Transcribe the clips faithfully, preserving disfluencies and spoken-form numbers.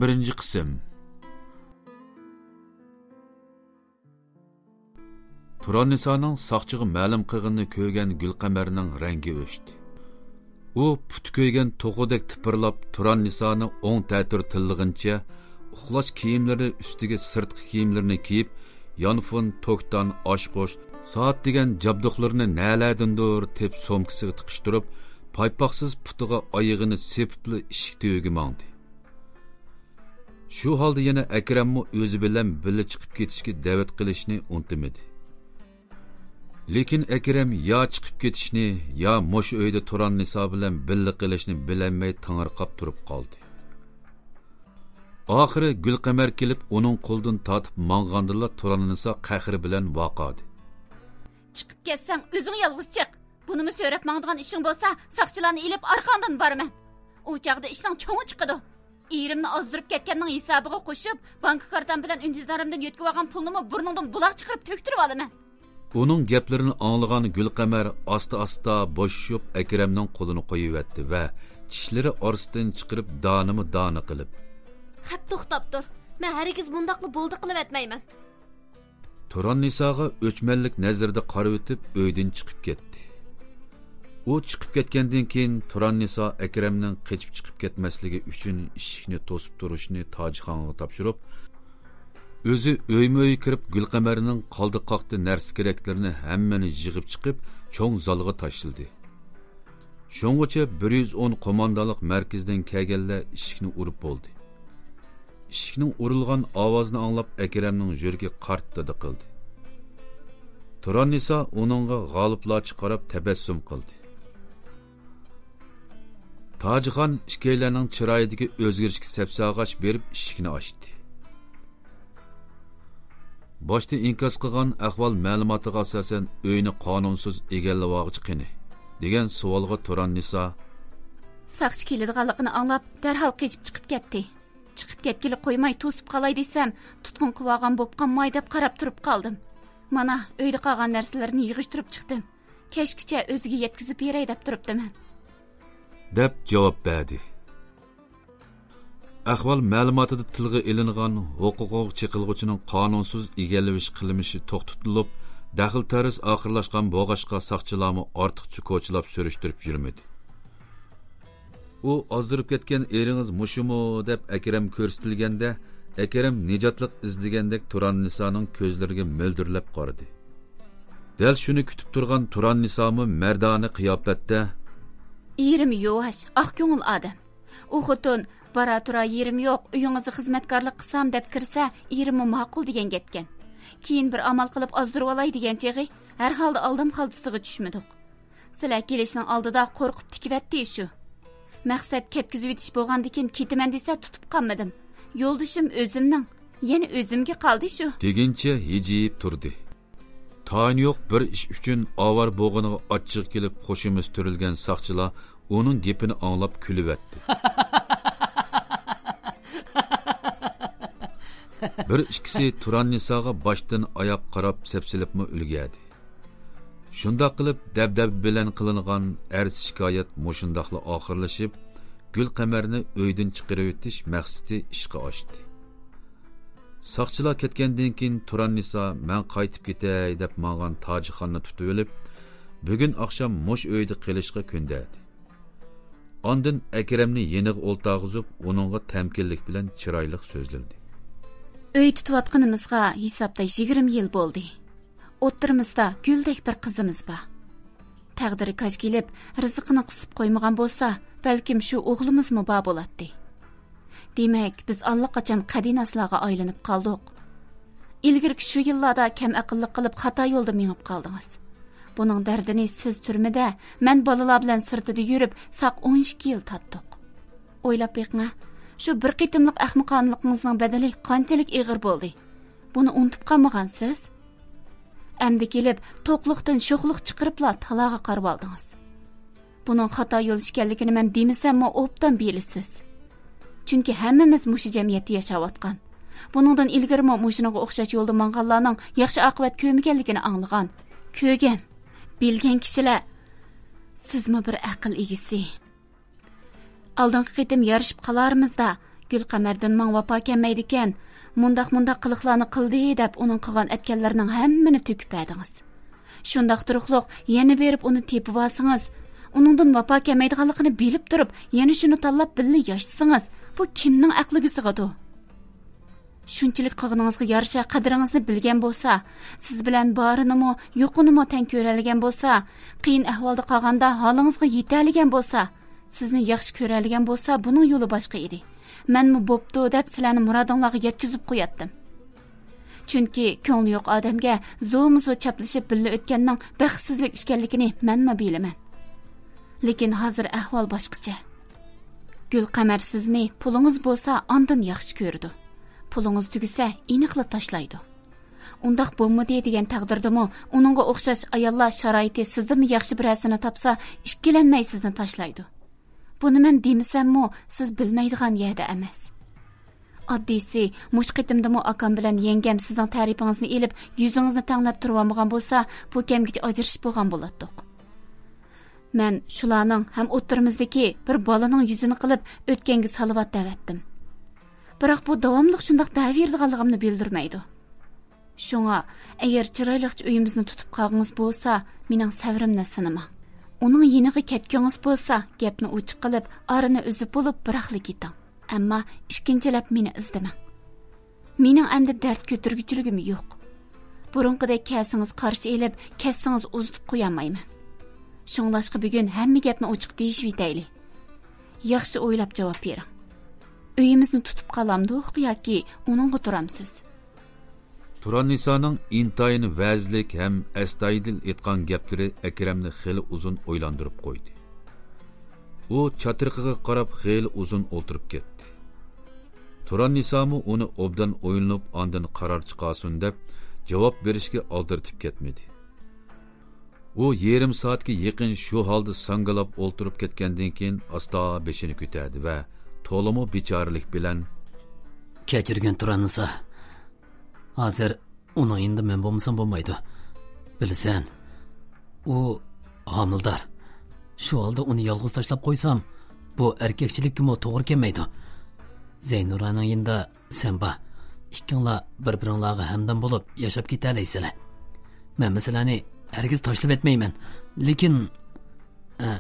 بىرىنچى قىسىم. تۇراننىسانىڭ ساقچىغا مەلۇم قىلغىنىنى كۆرگەن گۈلقەمەرنىڭ رەڭگى ئۆچتى. ئۇ پۇتى كۆيگەن توخۇدەك تىپىرلاپ، تۇراننىسانى ئوڭ تەتۈر تىللىغىنىچە، ئۇخلاش كىيىملىرى ئۈستىگە سىرتقى كىيىملىرىنى كىيىپ، يانفون، توكتان، ئاچقۇچ، سائەت دېگەن جابدۇقلىرىنى نەلەردىندۇر تېپىپ سومكىسىغا تىقىشتۇرۇپ، پايپاقسىز پۇتىغا ئايىغىنى سېپىپلا ئىشىك تۈۋىگە ماڭدى. شۇ ھالدا يەنە ئەكرەممۇ ئۆزى بىلەن بىللە چىقىپ كېتىشكە دەۋەت قىلىشنى ئۇنتۇمىدى. لېكىن ئەكرەم يا چىقىپ كېتىشنى، يا مۇشۇ ئۆيدە تۇراننىسا بىلەن بىللە قېلىشنى بىلەلمەي تېڭىرقاپ تۇرۇپ قالدى. ئاخىرى گۈلقەمەر كېلىپ، ئۇنىڭ قولىدىن تارتىپ ماڭغاندىلا، تۇراننىسا قەھرى بىلەن ۋارقىرىدى. چىقىپ كەتسەڭ، ئۆزۈڭ يالغۇز چىق. بۇنىمۇ سۆرەپ ماڭىدىغان ئىشىڭ بولسا، ساقچىلارنى ئېلىپ ئارقاڭدىن بارىمەن. ئۇ چاغدا ئىشنىڭ چوڭى چىقىدۇ. ئېرىمنى ئازدۇرۇپ كەتكەننىڭ ھېسابىغا قوشۇپ، بانكا كارتام بىلەن ئۈندىدارىمدىن يۆتكىۋالغان پۇلنىمۇ بۇرنۇڭدىن بۇلاق چىقىرىپ تۆكتۈرۈۋالىمەن. ئۇنىڭ گەپلىرىنى ئاڭلىغان گۈلقەمەر ئاستا-ئاستا بوشىشىپ، ئەكرەمنىڭ قولىنى قويۇۋەتتى ۋە چىشلىرى ئارىسىدىن چىقىرىپ، دانىمۇ دانە قىلىپ، خەپ، توختاپ تۇر. مەن ھەرگىز مۇنداقلا بولدى قىلىۋەتمەيمەن. تۇراننىساغا ئۆچمەنلىك نەزىرىدە قارىۋېتىپ، ئۆيدىن چىقىپ كەتتى. ئۇ چىقىپ كەتكەندىن كېيىن، تۇراننىسا ئەكرەمنىڭ قېچىپ چىقىپ كەتمەسلىكى ئۈچۈن ئىشىكنى توسۇپ تۇرۇشنى تاجخانغا تاپشۇرۇپ، ئۆزى ئۆيمۇ ئۆي كىرىپ، گۈلقەمەرنىڭ قالدى قاقتى نەرسە كېرەكلىرىنى ھەممىنى يىغىپ چىقىپ، چوڭ زالغا تاشلىدى. شۇڭغىچە بىر يۈز ئون قوماندانلىق مەركىزىدىن كەلگەنلەر ئىشىكنى ئۇرۇپ بولدى. ئىشىكنىڭ ئۇرۇلغان ئاۋازىنى ئاڭلاپ، ئەكرەمنىڭ يۈرىكى قارتتىدە قىلدى. تۇراننىسا ئۇنىڭغا غالىپلارچە قاراپ تەبەسسۇم قىلدى. تاجىخان ئىككىيلەننىڭ چىرايىدىكى ئۆزگىرىشكە سەپسەگاش بېرىپ، ئىشىكنى ئاچتى. باشتا ئىنكاس قىلغان ئەھۋال مەلۇماتىغا ئاساسەن، ئۆينى قانۇنسىز ئىگىلىۋالغۇچى قېنى؟ دېگەن سوئالغا تۇراننىسا، ساقچى كېلىدىغانلىقىنى ئاڭلاپ، دەرھال قېچىپ چىقىپ كەتتى. چىقىپ كەتكىلى قويماي توسۇپ قالاي دېسەم، تۇتقۇن قىلىۋالغان بوپقانماي دەپ قاراپ تۇرۇپ قالدىم. مانا، ئۆيدە قالغان نەرسىلىرىنى يىغىشتۇرۇپ چىقتىم. كەچكىچە ئۆزىگە يەتكۈزۈپ بېرەي دەپ تۇرۇپتىمەن. دەپ جاۋاب بەردى. ئەھۋال مەلۇماتىدا تىلغا ئېلىنغان ھوقۇقىغا چېقىلغۇچىنىڭ قانۇنسىز ئىگىلىۋېلىش قىلمىشى توختىتىلىپ، دەخلى تەرۇز ئاخىرلاشقان بولغاچقا، ساقچىلارمۇ ئارتۇقچە كوچىلاپ سۈرۈشتۈرۈپ يۈرمىدى. ئۇ، ئازدۇرۇپ كەتكەن ئېرىڭىز مۇشۇمۇ؟ دەپ ئەكرەم كۆرسىتىلگەندە، ئەكرەم نىجاتلىق ئىزدىگەندەك تۇراننىسانىڭ كۆزلىرىگە مۆلدۈرلەپ قارىدى. دەل شۇنى كۈتۈپ تۇرغان تۇراننىسامۇ مەردانە قىياپەتتە، ئېرىم يۇۋاش، ئاق كۆڭۈل ئادەم. ئۇ خوتۇن، بارا-تۇرا يېرىم يوق، ئۆيىڭىزدە خىزمەتكارلىق قىلسام دەپ كىرسە، ئېرىممۇ ماقۇل دېگەن گەپكەن. كېيىن بىر ئامال قىلىپ ئازدۇرۇۋالاي دېگەن چېغى، ھەر ھالدا ئالدام خالتىسىغا چۈشمىدۇق. سىلەر كېلىشنىڭ ئالدىدا قورقۇپ تىكىۋەتتى شۇ. مەقسەت كەتكۈزۈۋېتىش بولغاندىكىن كېتىمەن دېسە تۇتۇپ قالمىدىم. يولدىشىم ئۆزۈمنىڭ، يەنە ئۆزۈمگە قالدى شۇ. دېگىنىچە ھىجىيىپ تۇردى. تايىنى يوق بىر ئىش ئۈچۈن ئاۋارە بولغىنىغا ئاچچىقى كېلىپ، خۇشىمىز تۈرۈلگەن ساقچىلار ئۇنىڭ گېپىنى ئاڭلاپ كۈلۈۋەتتى. بىر ئىككىسى تۇراننىساغا باشتىن ئاياق قاراپ سەپسېلىپمۇ ئۈلگەردى. شۇنداق قىلىپ، دەبدەبە بىلەن قىلىنغان ئەرز-شىكايەت مۇشۇنداقلا ئاخىرلىشىپ، گۈلقەمەرنى ئۆيدىن چىقىرىۋېتىش مەقسىتى ئىشقا ئاشتى. ساقچىلار كەتكەندىن كېيىن تۇراننىسا، مەن قايتىپ كېتەي دەپ ماڭغان تاجىخاننى تۇتۇۋېلىپ، بۈگۈن ئاخشام مۇشۇ ئۆيدە قېلىشقا كۆندەردى. ئاندىن ئەكرەمنى يېنىغا ئولتۇرغۇزۇپ، ئۇنىڭغا تەمكىنلىك بىلەن چىرايلىق سۆزلىدى. ئۆي تۇتۇۋاتقىنىمىزغا ھېسابتا يىگىرمە يىل بولدى. ئوتتۇرىمىزدا گۈلدەك بىر قىزىمىز بار. تەقدىرى كاج كېلىپ، رىزقىنى قىسىپ قويمىغان بولسا، بەلكىم شۇ ئوغلىمىزمۇ بار بولاتتى. دېمەك، بىز ئاللىقاچان قەدىناسلارغا ئايلىنىپ قالدۇق. ئىلگىرىكى شۇ يىللاردا كەم ئەقىللىق قىلىپ خاتا يولدا مېڭىپ قالدىڭىز. بۇنىڭ دەردىنى سىز تۈرمىدە، مەن بالىلار بىلەن سىرتىدا يۈرۈپ ساق ئون ئىككى يىل تارتتۇق. ئويلاپ بېقىڭە، شۇ بىر قېتىملىق ئەخمىقانىلىقىڭىزنىڭ بەدىلى قانچىلىك ئېغىر بولدى؟ بۇنى ئۇنتۇپ قالمىغانسىز؟ ئەمدى كېلىپ، توقلۇقتىن شوخلۇق چىقىرىپلا تالاغا قارىۋالدىڭىز. بۇنىڭ خاتا يول ئىكەنلىكىنى مەن دېمىسەممۇ ئوبدان بىلىسىز. چۈنكى ھەممىمىز مۇشۇ جەمئىيەتتە ياشاۋاتقان. بۇنىڭدىن ئىلگىرىمۇ مۇشۇنىڭغا ئوخشاش يولدا ماڭغانلارنىڭ ياخشى ئاقىۋەت كۆرمىگەنلىكىنى ئاڭلىغان، كۆرگەن، بىلگەن كىشىلەر. سىزمۇ بىر ئەقىل ئىگىسى. ئالدىنقى قېتىم يارىشىپ قالارمىزدا، گۈلقەمەردىن ماڭا ۋاپا كەلمەيدىكەن، مۇنداق مۇنداق قىلىقلارنى قىلدى دەپ ئۇنىڭ قىلغان ئەتكەنلىرىنىڭ ھەممىنى تۆكۈپ بەردىڭىز. شۇنداق تۇرۇقلۇق يەنە بېرىپ ئۇنى تېپىۋالسىڭىز، ئۇنىڭدىن ۋاپا كەلمەيدىغانلىقىنى بىلىپ تۇرۇپ يەنە شۇنى تاللاپ بىللە ياشىسىڭىز، بۇ كىمنىڭ ئەقلىگە سىغىدۇ؟ شۇنچىلىك قىلغىنىڭىزغا يارىشا قەدرىڭىزنى بىلگەن بولسا، سىز بىلەن بارىنىمۇ، يوقىنىمۇ تەڭ كۆرەلىگەن بولسا، قىيىن ئەھۋالدا قالغاندا ھالىڭىزغا يېتەلىگەن بولسا، سىزنى ياخشى كۆرەلىگەن بولسا، بۇنىڭ يولى باشقا ئىدى. مەنمۇ بوپتۇ دەپ سىلەرنى مۇرادىڭلارغا يەتكۈزۈپ قوياتتىم. چۈنكى كۆڭلى يوق ئادەمگە زورمۇ زور چاپلىشىپ بىللە ئۆتكەننىڭ بەختسىزلىك ئىكەنلىكىنى مەنمۇ بىلىمەن. لېكىن ھازىر ئەھۋال باشقىچە. گۈلقەمەر سىزنى پۇلىڭىز بولسا ئاندىن ياخشى كۆرىدۇ. پۇلىڭىز تۈگىسە ئېنىقلا تاشلايدۇ. ئۇنداق بولمىدى دېگەن تەقدىردىمۇ ئۇنىڭغا ئوخشاش ئاياللار شارائىتى سىزدىنمۇ ياخشى بىرەرسىنى تاپسا ئىككىلەنمەي سىزنى تاشلايدۇ. بۇنى مەن دېمىسەممۇ سىز بىلمەيدىغان يەردە ئەمەس. ئاددىيسى، مۇشۇ قېتىمدىمۇ ئاكام بىلەن يەڭگەم سىزنىڭ تەرىپىڭىزنى ئېلىپ، يۈزىڭىزنى تەڭلەپ تۇرۇۋالمىغان بولسا، بۇ كەمگىچە ئاجرىشىپ بولغان بولاتتۇق. مەن شۇلارنىڭ ھەم ئوتتۇرىمىزدىكى بىر بالىنىڭ يۈزىنى قىلىپ، ئۆتكەنگە سالاۋات دەۋەتتىم. بىراق بۇ داۋاملىق شۇنداق دەۋېرىدىغانلىقىمنى بىلدۈرمەيدۇ. شۇڭا، ئەگەر چىرايلىقچە ئۆيىمىزنى تۇتۇپ قالغىڭىز بولسا، مېنىڭ سەۋرىمنى سىنىماڭ. ئۇنىڭ يېنىغا كەتكۈڭىز بولسا، گەپنى ئوچۇق قىلىپ، ئارىنى ئۈزۈپ بولۇپ، بىراقلا كېتىڭ. ئەمما ئىككىنچىلەپ مېنى ئىزدىمەڭ. مېنىڭ ئەمدى دەرد كۆتۈرگۈچىلىكىم يوق. بۇرۇنقىدەك كەلسىڭىز قارشى ئېلىپ، كەتسىڭىز ئۇزىتىپ قويالمايمەن. شۇڭلاشقا بۈگۈن ھەممە گەپنى ئوچۇق دېيىشىۋېتەيلى. ياخشى ئويلاپ جاۋاب بېرىڭ. ئۆيىمىزنى تۇتۇپ قالامدۇق ياكى ئۇنىڭغا تۇرامسىز؟ تۇراننىسانىڭ ئىنتايىن ۋەزلىك ھەم ئەستايىدىل ئېيتقان گەپلىرى ئەكرەمنى خېلى ئۇزۇن ئويلاندۇرۇپ قويدى. ئۇ چاترىقىغا قاراپ خېلى ئۇزۇن ئولتۇرۇپ كەتتى. تۇراننىسامۇ ئۇنى ئوبدان ئويلىنىپ، ئاندىن قارار چىقارسۇن دەپ، جاۋاب بېرىشكە ئالدىرىتىپ كەتمىدى. ئۇ يېرىم سائەتكە يېقىن شۇ ھالدا ساڭگىلاپ ئولتۇرۇپ كەتكەندىن كېيىن، ئاستا بېشىنى كۆتەردى ۋە تولىمۇ بىچارىلىك بىلەن، كەچۈرگىن، تۇراننىسا. ھازىر ئۇنىڭ يېنىدا مەن بولمىسام بولمايدۇ. بىلىسەن، ئۇ ھامىلىدار. شۇ ھالدا ئۇنى يالغۇز تاشلاپ قويسام، بۇ ئەركەكچىلىككىمۇ توغرا كەلمەيدۇ. زەينۇرانىڭ يېنىدا سەن بار. ئىككىڭلار بىر-بىرىڭلارغا ھەمدەم بولۇپ ياشاپ كېتەلەيسىلەر. مەن سىلەرنى ھەرگىز تاشلىۋەتمەيمەن. لېكىن، ئە،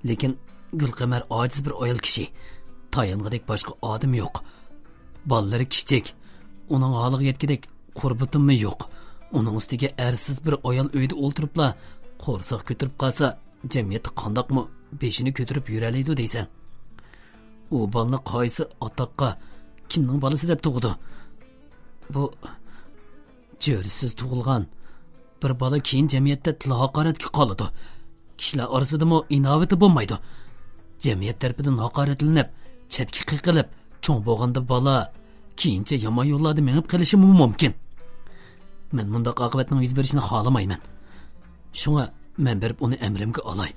لېكىن گۈلقەمەر ئاجىز بىر ئايال كىشى. تايانغۇدەك باشقا ئادىمى يوق. بالىلىرى كىچىك. ئۇنىڭ ھالىغا يەتكۈدەك قۇربىتىممۇ يوق. ئۇنىڭ ئۈستىگە ئەرسىز بىر ئايال ئۆيدە ئولتۇرۇپلا قورساق كۆتۈرۈپ قالسا، جەمئىيەتتە قانداقمۇ بېشىنى كۆتۈرۈپ يۈرەلەيدۇ دەيسەن؟ ئۇ بالىنى قايسى ئاتاققا، كىمنىڭ بالىسى دەپ تۇغىدۇ؟ بۇ چۆرىسىز تۇغۇلغان بىر بالا كېيىن جەمئىيەتتە تىل ھاقارەتكە قالىدۇ. كىشىلەر ئارىسىدىمۇ ئىناۋىتى بولمايدۇ. جەمئىيەت تەرىپىدىن ھاقارەتلىنىپ، چەتكە قېقىلىپ، چوڭ بولغاندا بالا كېيىنچە يامان يوللاردا مېڭىپ قېلىشىمۇ مۇمكىن. مەن مۇنداق ئاقىۋەتنىڭ يۈز بېرىشىنى خالىمايمەن. شۇڭا مەن بېرىپ ئۇنى ئەمرىمگە ئالاي.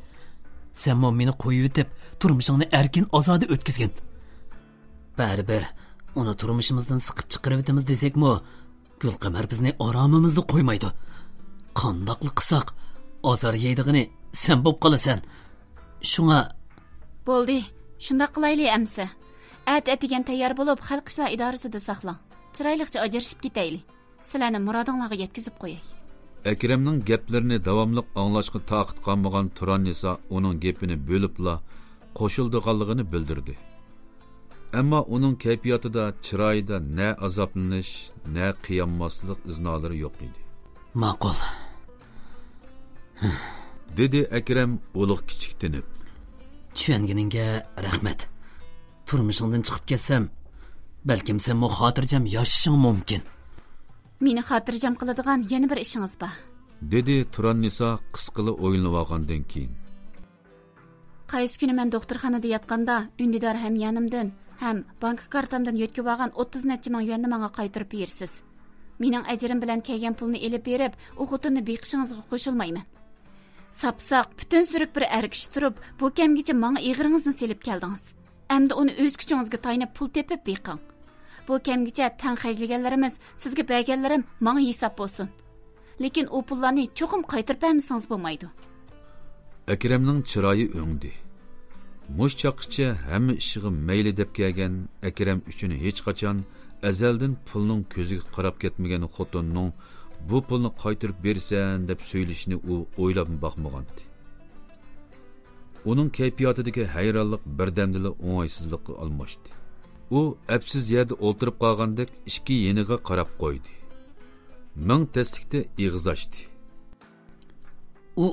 سەنمۇ مېنى قويۇۋېتىپ، تۇرمۇشۇڭنى ئەركىن ئازادە ئۆتكۈزگىن. بەرىبىر ئۇنى تۇرمۇشىمىزدىن سىقىپ چىقىرىۋېتىمىز دېسەكمۇ، گۈلقەمەر بىزنى ئارامىمىزدا قويمايدۇ. قانداقلا قىلساق، ئازار يەيدىغىنى سەن بوپ قالىسەن. شۇڭا. بولدى، شۇنداق قىلايلى ئەمسە. ئەتە ئەتىگەن تەييار بولۇپ، خەلق ئىشلار ئىدارىسىدە ساقلاڭ. چىرايلىقچە ئاجرىشىپ كېتەيلى. سىلەرنى مۇرادىڭلارغا يەتكۈزۈپ قوياي. ئەكرەمنىڭ گەپلىرىنى داۋاملىق ئاڭلاشقا تاقىتى قالمىغان تۇراننىسا ئۇنىڭ گېپىنى بۆلۈپلا، قوشۇلىدىغانلىقىنى بىلدۈردى. ئەمما ئۇنىڭ كەيپىياتىدا، چىرايىدا نە ئازابلىنىش، نە قىيالماسلىق ئىزنالىرى يوق ئىدى. ماقۇل، دېدى ئەكرەم ئۇلۇغ كىچىكتىنىپ. چۈشەنگىنىڭگە رەھمەت. تۇرمۇشۇڭدىن چىقىپ كەتسەم، بەلكىم سەنمۇ خاتىرجەم ياشىشىڭ مۇمكىن. مېنى خاتىرجەم قىلىدىغان يەنە بىر ئىشىڭىز بار، دېدى تۇراننىسا قىسقىلا ئويلىنىۋالغاندىن كېيىن. قايسى كۈنى مەن دوختۇرخانىدا ياتقاندا، ئۈندىدار ھەم يانىمدىن، ھەم بانكا كارتامدىن يۆتكىۋالغان ئوتتۇز نەچچە مىڭ يۈەننى ماڭا قايتۇرۇپ بېرىسىز. مېنىڭ ئەجرىم بىلەن كەلگەن پۇلنى ئېلىپ بېرىپ، ئۇ خوتۇننى بېقىشىڭىزغا قوشۇلمايمەن. ساپساق، پۈتۈن سۈرۈك بىر ئەر كىشى تۇرۇپ، بۇ كەمگىچە ماڭا ئېغىرىڭىزنى سېلىپ كەلدىڭىز. ئەمدى ئۇنى ئۆز كۈچىڭىزگە تايىنىپ پۇل تېپىپ بېقىڭ. بۇ كەمگىچە تەڭ خەجلىگەنلىرىمىز، سىزگە بەرگەنلىرىم ماڭا ھېساب بولسۇن. لېكىن ئۇ پۇللارنى چوقۇم قايتۇرۇپ بەرمىسىڭىز بولمايدۇ. ئەكرەمنىڭ چىرايى ئۆڭدى. مۇشۇ چاغقىچە ھەممە ئىشىغا مەيلى دەپ كەلگەن، ئەكرەم ئۈچۈن ھېچقاچان ئەزەلدىن پۇلنىڭ كۆزىگە قاراپ كەتمىگەن خوتۇنىنىڭ بۇ پۇلنى قايتۇرۇپ بېرىسەن دەپ سۆيلىشىنى ئۇ ئويلاپمۇ باقمىغانىدى. ئۇنىڭ كەيپىياتىدىكى ھەيرانلىق بىردەمدىلا ئوڭايسىزلىققا ئالماشتى. ئۇ ئەپسىز يەردە ئولتۇرۇپ قالغاندەك ئىككى يېنىغا قاراپ قويدى. مىڭ تەسلىكتە ئېغىز ئاچتى. ئۇ،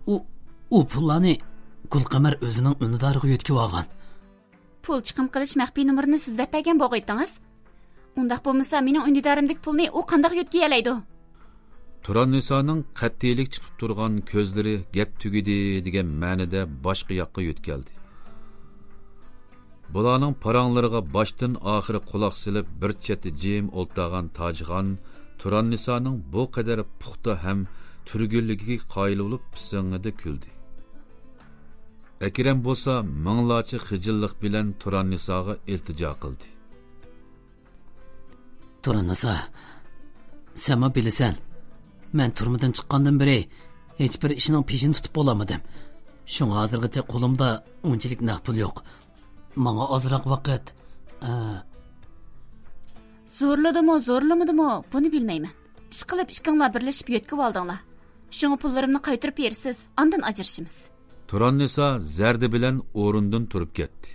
ئۇ، ئۇ پۇللارنى گۈلقەمەر ئۆزىنىڭ ئۈندىدارىغا يۆتكىۋالغان. پۇل چىقىم قىلىش مەخپىي نومۇرىنى سىز دەپ بەرگەن بولغىيتىڭىز. ئۇنداق بولمىسا، مېنىڭ ئۈندىدارىمدىكى پۇلنى ئۇ قانداق يۆتكىيەلەيدۇ؟ تۇراننىسانىڭ قەتئىيلىك چىقىپ تۇرغان كۆزلىرى گەپ تۈگىدى دېگەن مەنىدە باشقا ياققا يۆتكەلدى. بۇلارنىڭ پاراڭلىرىغا باشتىن ئاخىر قۇلاق سېلىپ، بىر چەتتە جىم ئولتۇرغان تاجخان تۇراننىسانىڭ بۇ قەدەر پۇختا ھەم تۈرگۈنلۈكىگە قايىل بولۇپ، پىسىڭىدە كۈلدى. ئەكرەم بولسا مىڭلارچە خىجىللىق بىلەن تۇراننىساغا ئىلتىجا قىلدى. تۇراننىسا، سەنمۇ بىلىسەن، مەن تۈرمىدىن چىققاندىن بېرى ھېچبىر ئىشنىڭ پېشىنى تۇتۇپ بولالمىدىم. شۇڭا ھازىرغىچە قولۇمدا ئۇنچىلىك نەق پۇل يوق. ماڭا ئازراق ۋاقىت، ئە، زورلىدىمۇ، زورلىمىدىمۇ، بۇنى بىلمەيمەن. ئىشقىلىپ ئىككىڭلار بىرلىشىپ يۆتكىۋالدىڭلار. شۇڭا پۇللىرىمنى قايتۇرۇپ بېرىسىز، ئاندىن ئاجرىشىمىز. تۇراننىسا زەردە بىلەن ئورنىدىن تۇرۇپ كەتتى.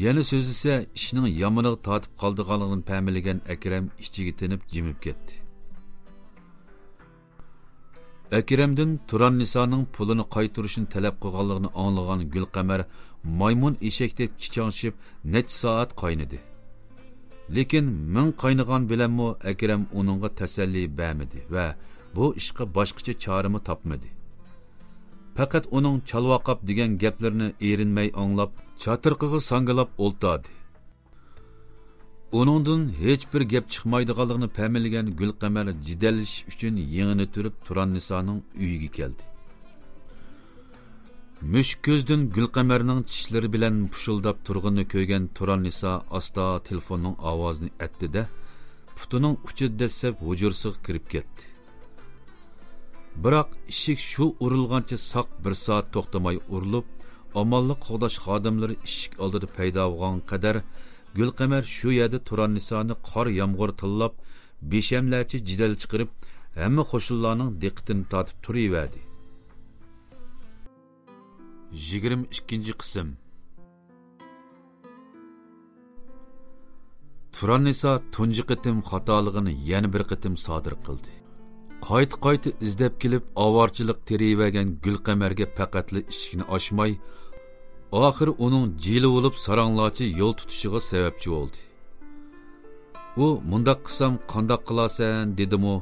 يەنە سۆزلىسە، ئىشنىڭ يامىنىغا تارتىپ قالىدىغانلىقىنى پەملىگەن ئەكرەم ئىچىگە تىنىپ جىمىپ كەتتى. ئەكرەمدىن تۇراننىسانىڭ پۇلىنى قايتۇرۇشنى تەلەپ قىلغانلىقىنى ئاڭلىغان گۈلقەمەر مايمۇن ئېشەكتەك چىچاڭشىپ نەچچە سائەت قاينىدى. لېكىن مىڭ قاينىغان بىلەنمۇ ئەكرەم ئۇنىڭغا تەسەللى بەرمىدى ۋە بۇ ئىشقا باشقىچە چارىمۇ تاپمىدى. پەقەت ئۇنىڭ چالۋاقاپ دېگەن گەپلىرىنى ئېرىنمەي ئاڭلاپ، چاتىرىقىغا ساڭگىلاپ ئولتۇردى. ئۇنىڭدىن ھېچبىر گەپ چىقمايدىغانلىقىنى پەملىگەن گۈلقەمەر جېدەللىشىش ئۈچۈن يېڭىنى تۈرۈپ تۇراننىسانىڭ ئۆيىگە كەلدى. مۈشۈك كۆزدىن گۈلقەمەرنىڭ چىشلىرى بىلەن پۇشۇلداپ تۇرغىنىنى كۆرگەن تۇراننىسا ئاستا تېلېفوننىڭ ئاۋازىنى ئەتتى-دە، پۇتىنىڭ ئۇچىدا دەسسەپ ھۇجرىسىغا كىرىپ كەتتى. بىراق ئىشىك شۇ ئۇرۇلغانچە ساق بىر سائەت توختىماي ئۇرۇلۇپ، ئامانلىق قوغداش خادىملىرى ئىشىك ئالدىدا پەيدا بولغانغا قەدەر گۈلقەمەر شۇ يەردە تۇراننىسانى قار يامغۇر تىللاپ، بىشەملەرچە جېدەل چىقىرىپ، ھەممە قوشۇنلارنىڭ دىققىتىنى تارتىپ تۇرۇۋەردى. يىگىرمە ئىككىنچى قىسىم. تۇراننىسا تۇنجى قېتىم خاتالىقىنى يەنە بىر قېتىم سادىر قىلدى. قايتا-قايتا ئىزدەپ كېلىپ، ئاۋارىچىلىق تېرىيىۋەرگەن گۈلقەمەرگە پەقەتلا ئىشىكنى ئاچماي، ئاخىرى ئۇنىڭ جىلە بولۇپ ساراڭلارچە يول تۇتۇشىغا سەۋەبچى بولدى. ئۇ، «مۇنداق قىلسام قانداق قىلارسەن؟» دېدىمۇ،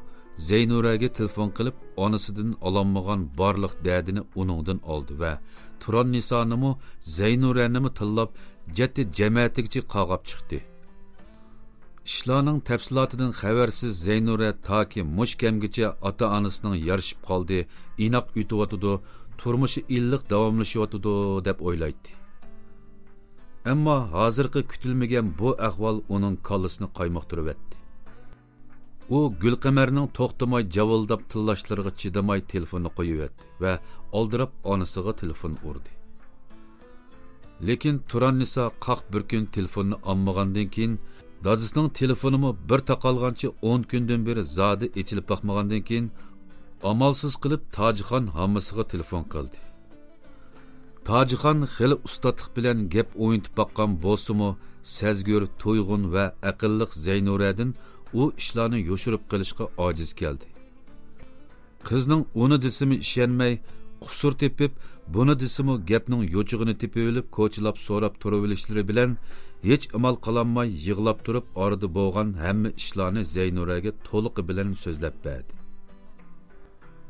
زەينۇرەگە تېلېفون قىلىپ، ئانىسىدىن ئالالمىغان بارلىق دەردىنى ئۇنىڭدىن ئالدى ۋە تۇراننىسانىمۇ، زەينۇرەنىمۇ تىللاپ، جەتتە جەمەتىگىچە قاغاپ چىقتى. ئىشلارنىڭ تەپسىلاتىدىن خەۋەرسىز زەينۇرە تاكى مۇشۇ كەمگىچە ئاتا-ئانىسىنىڭ يارىشىپ قالدى، ئىناق ئۆتۈۋاتىدۇ، تۇرمۇشى ئىللىق داۋاملىشىۋاتىدۇ، دەپ ئويلايتتى. ئەمما ھازىرقى كۈتۈلمىگەن بۇ ئەھۋال ئۇنىڭ كاللىسىنى قايمۇقتۇرۇۋەتتى. ئۇ گۈلقەمەرنىڭ توختىماي جاۋىلداپ تىللاشلىرىغا چىدىماي تېلېفوننى قويۇۋەتتى ۋە ئالدىراپ ئانىسىغا تېلېفون ئۇردى. لېكىن تۇراننىسا قاق بىر كۈن تېلېفوننى ئالمىغاندىن كېيىن، دادىسىنىڭ تېلېفونىمۇ بىر تاقالغانچە ئون كۈندىن بېرى زادى ئېچىلىپ باقمىغاندىن كېيىن، ئامالسىز قىلىپ تاجخان ھاممىسىغا تېلېفون قىلدى. تاجخان خېلى ئۇستاتلىق بىلەن گەپ ئوينىتىپ باققان بولسىمۇ، سەزگۈر، تۇيغۇن ۋە ئەقىللىق زەينۇرەدىن ئۇ ئىشلارنى يوشۇرۇپ قېلىشقا ئاجىز كەلدى. قىزنىڭ ئۇنى دېسىمۇ ئىشەنمەي، قۇسۇر تېپىپ، بۇنى دېسىمۇ گەپنىڭ يوچۇقىنى تېپىۋېلىپ، كوچىلاپ سوراپ تۇرۇۋېلىشلىرى بىلەن ھېچ ئامال قىلالماي يىغلاپ تۇرۇپ، ئارىدا بولغان ھەممە ئىشلارنى زەينۇرەگە تولۇقى بىلەن سۆزلەپ بەردى.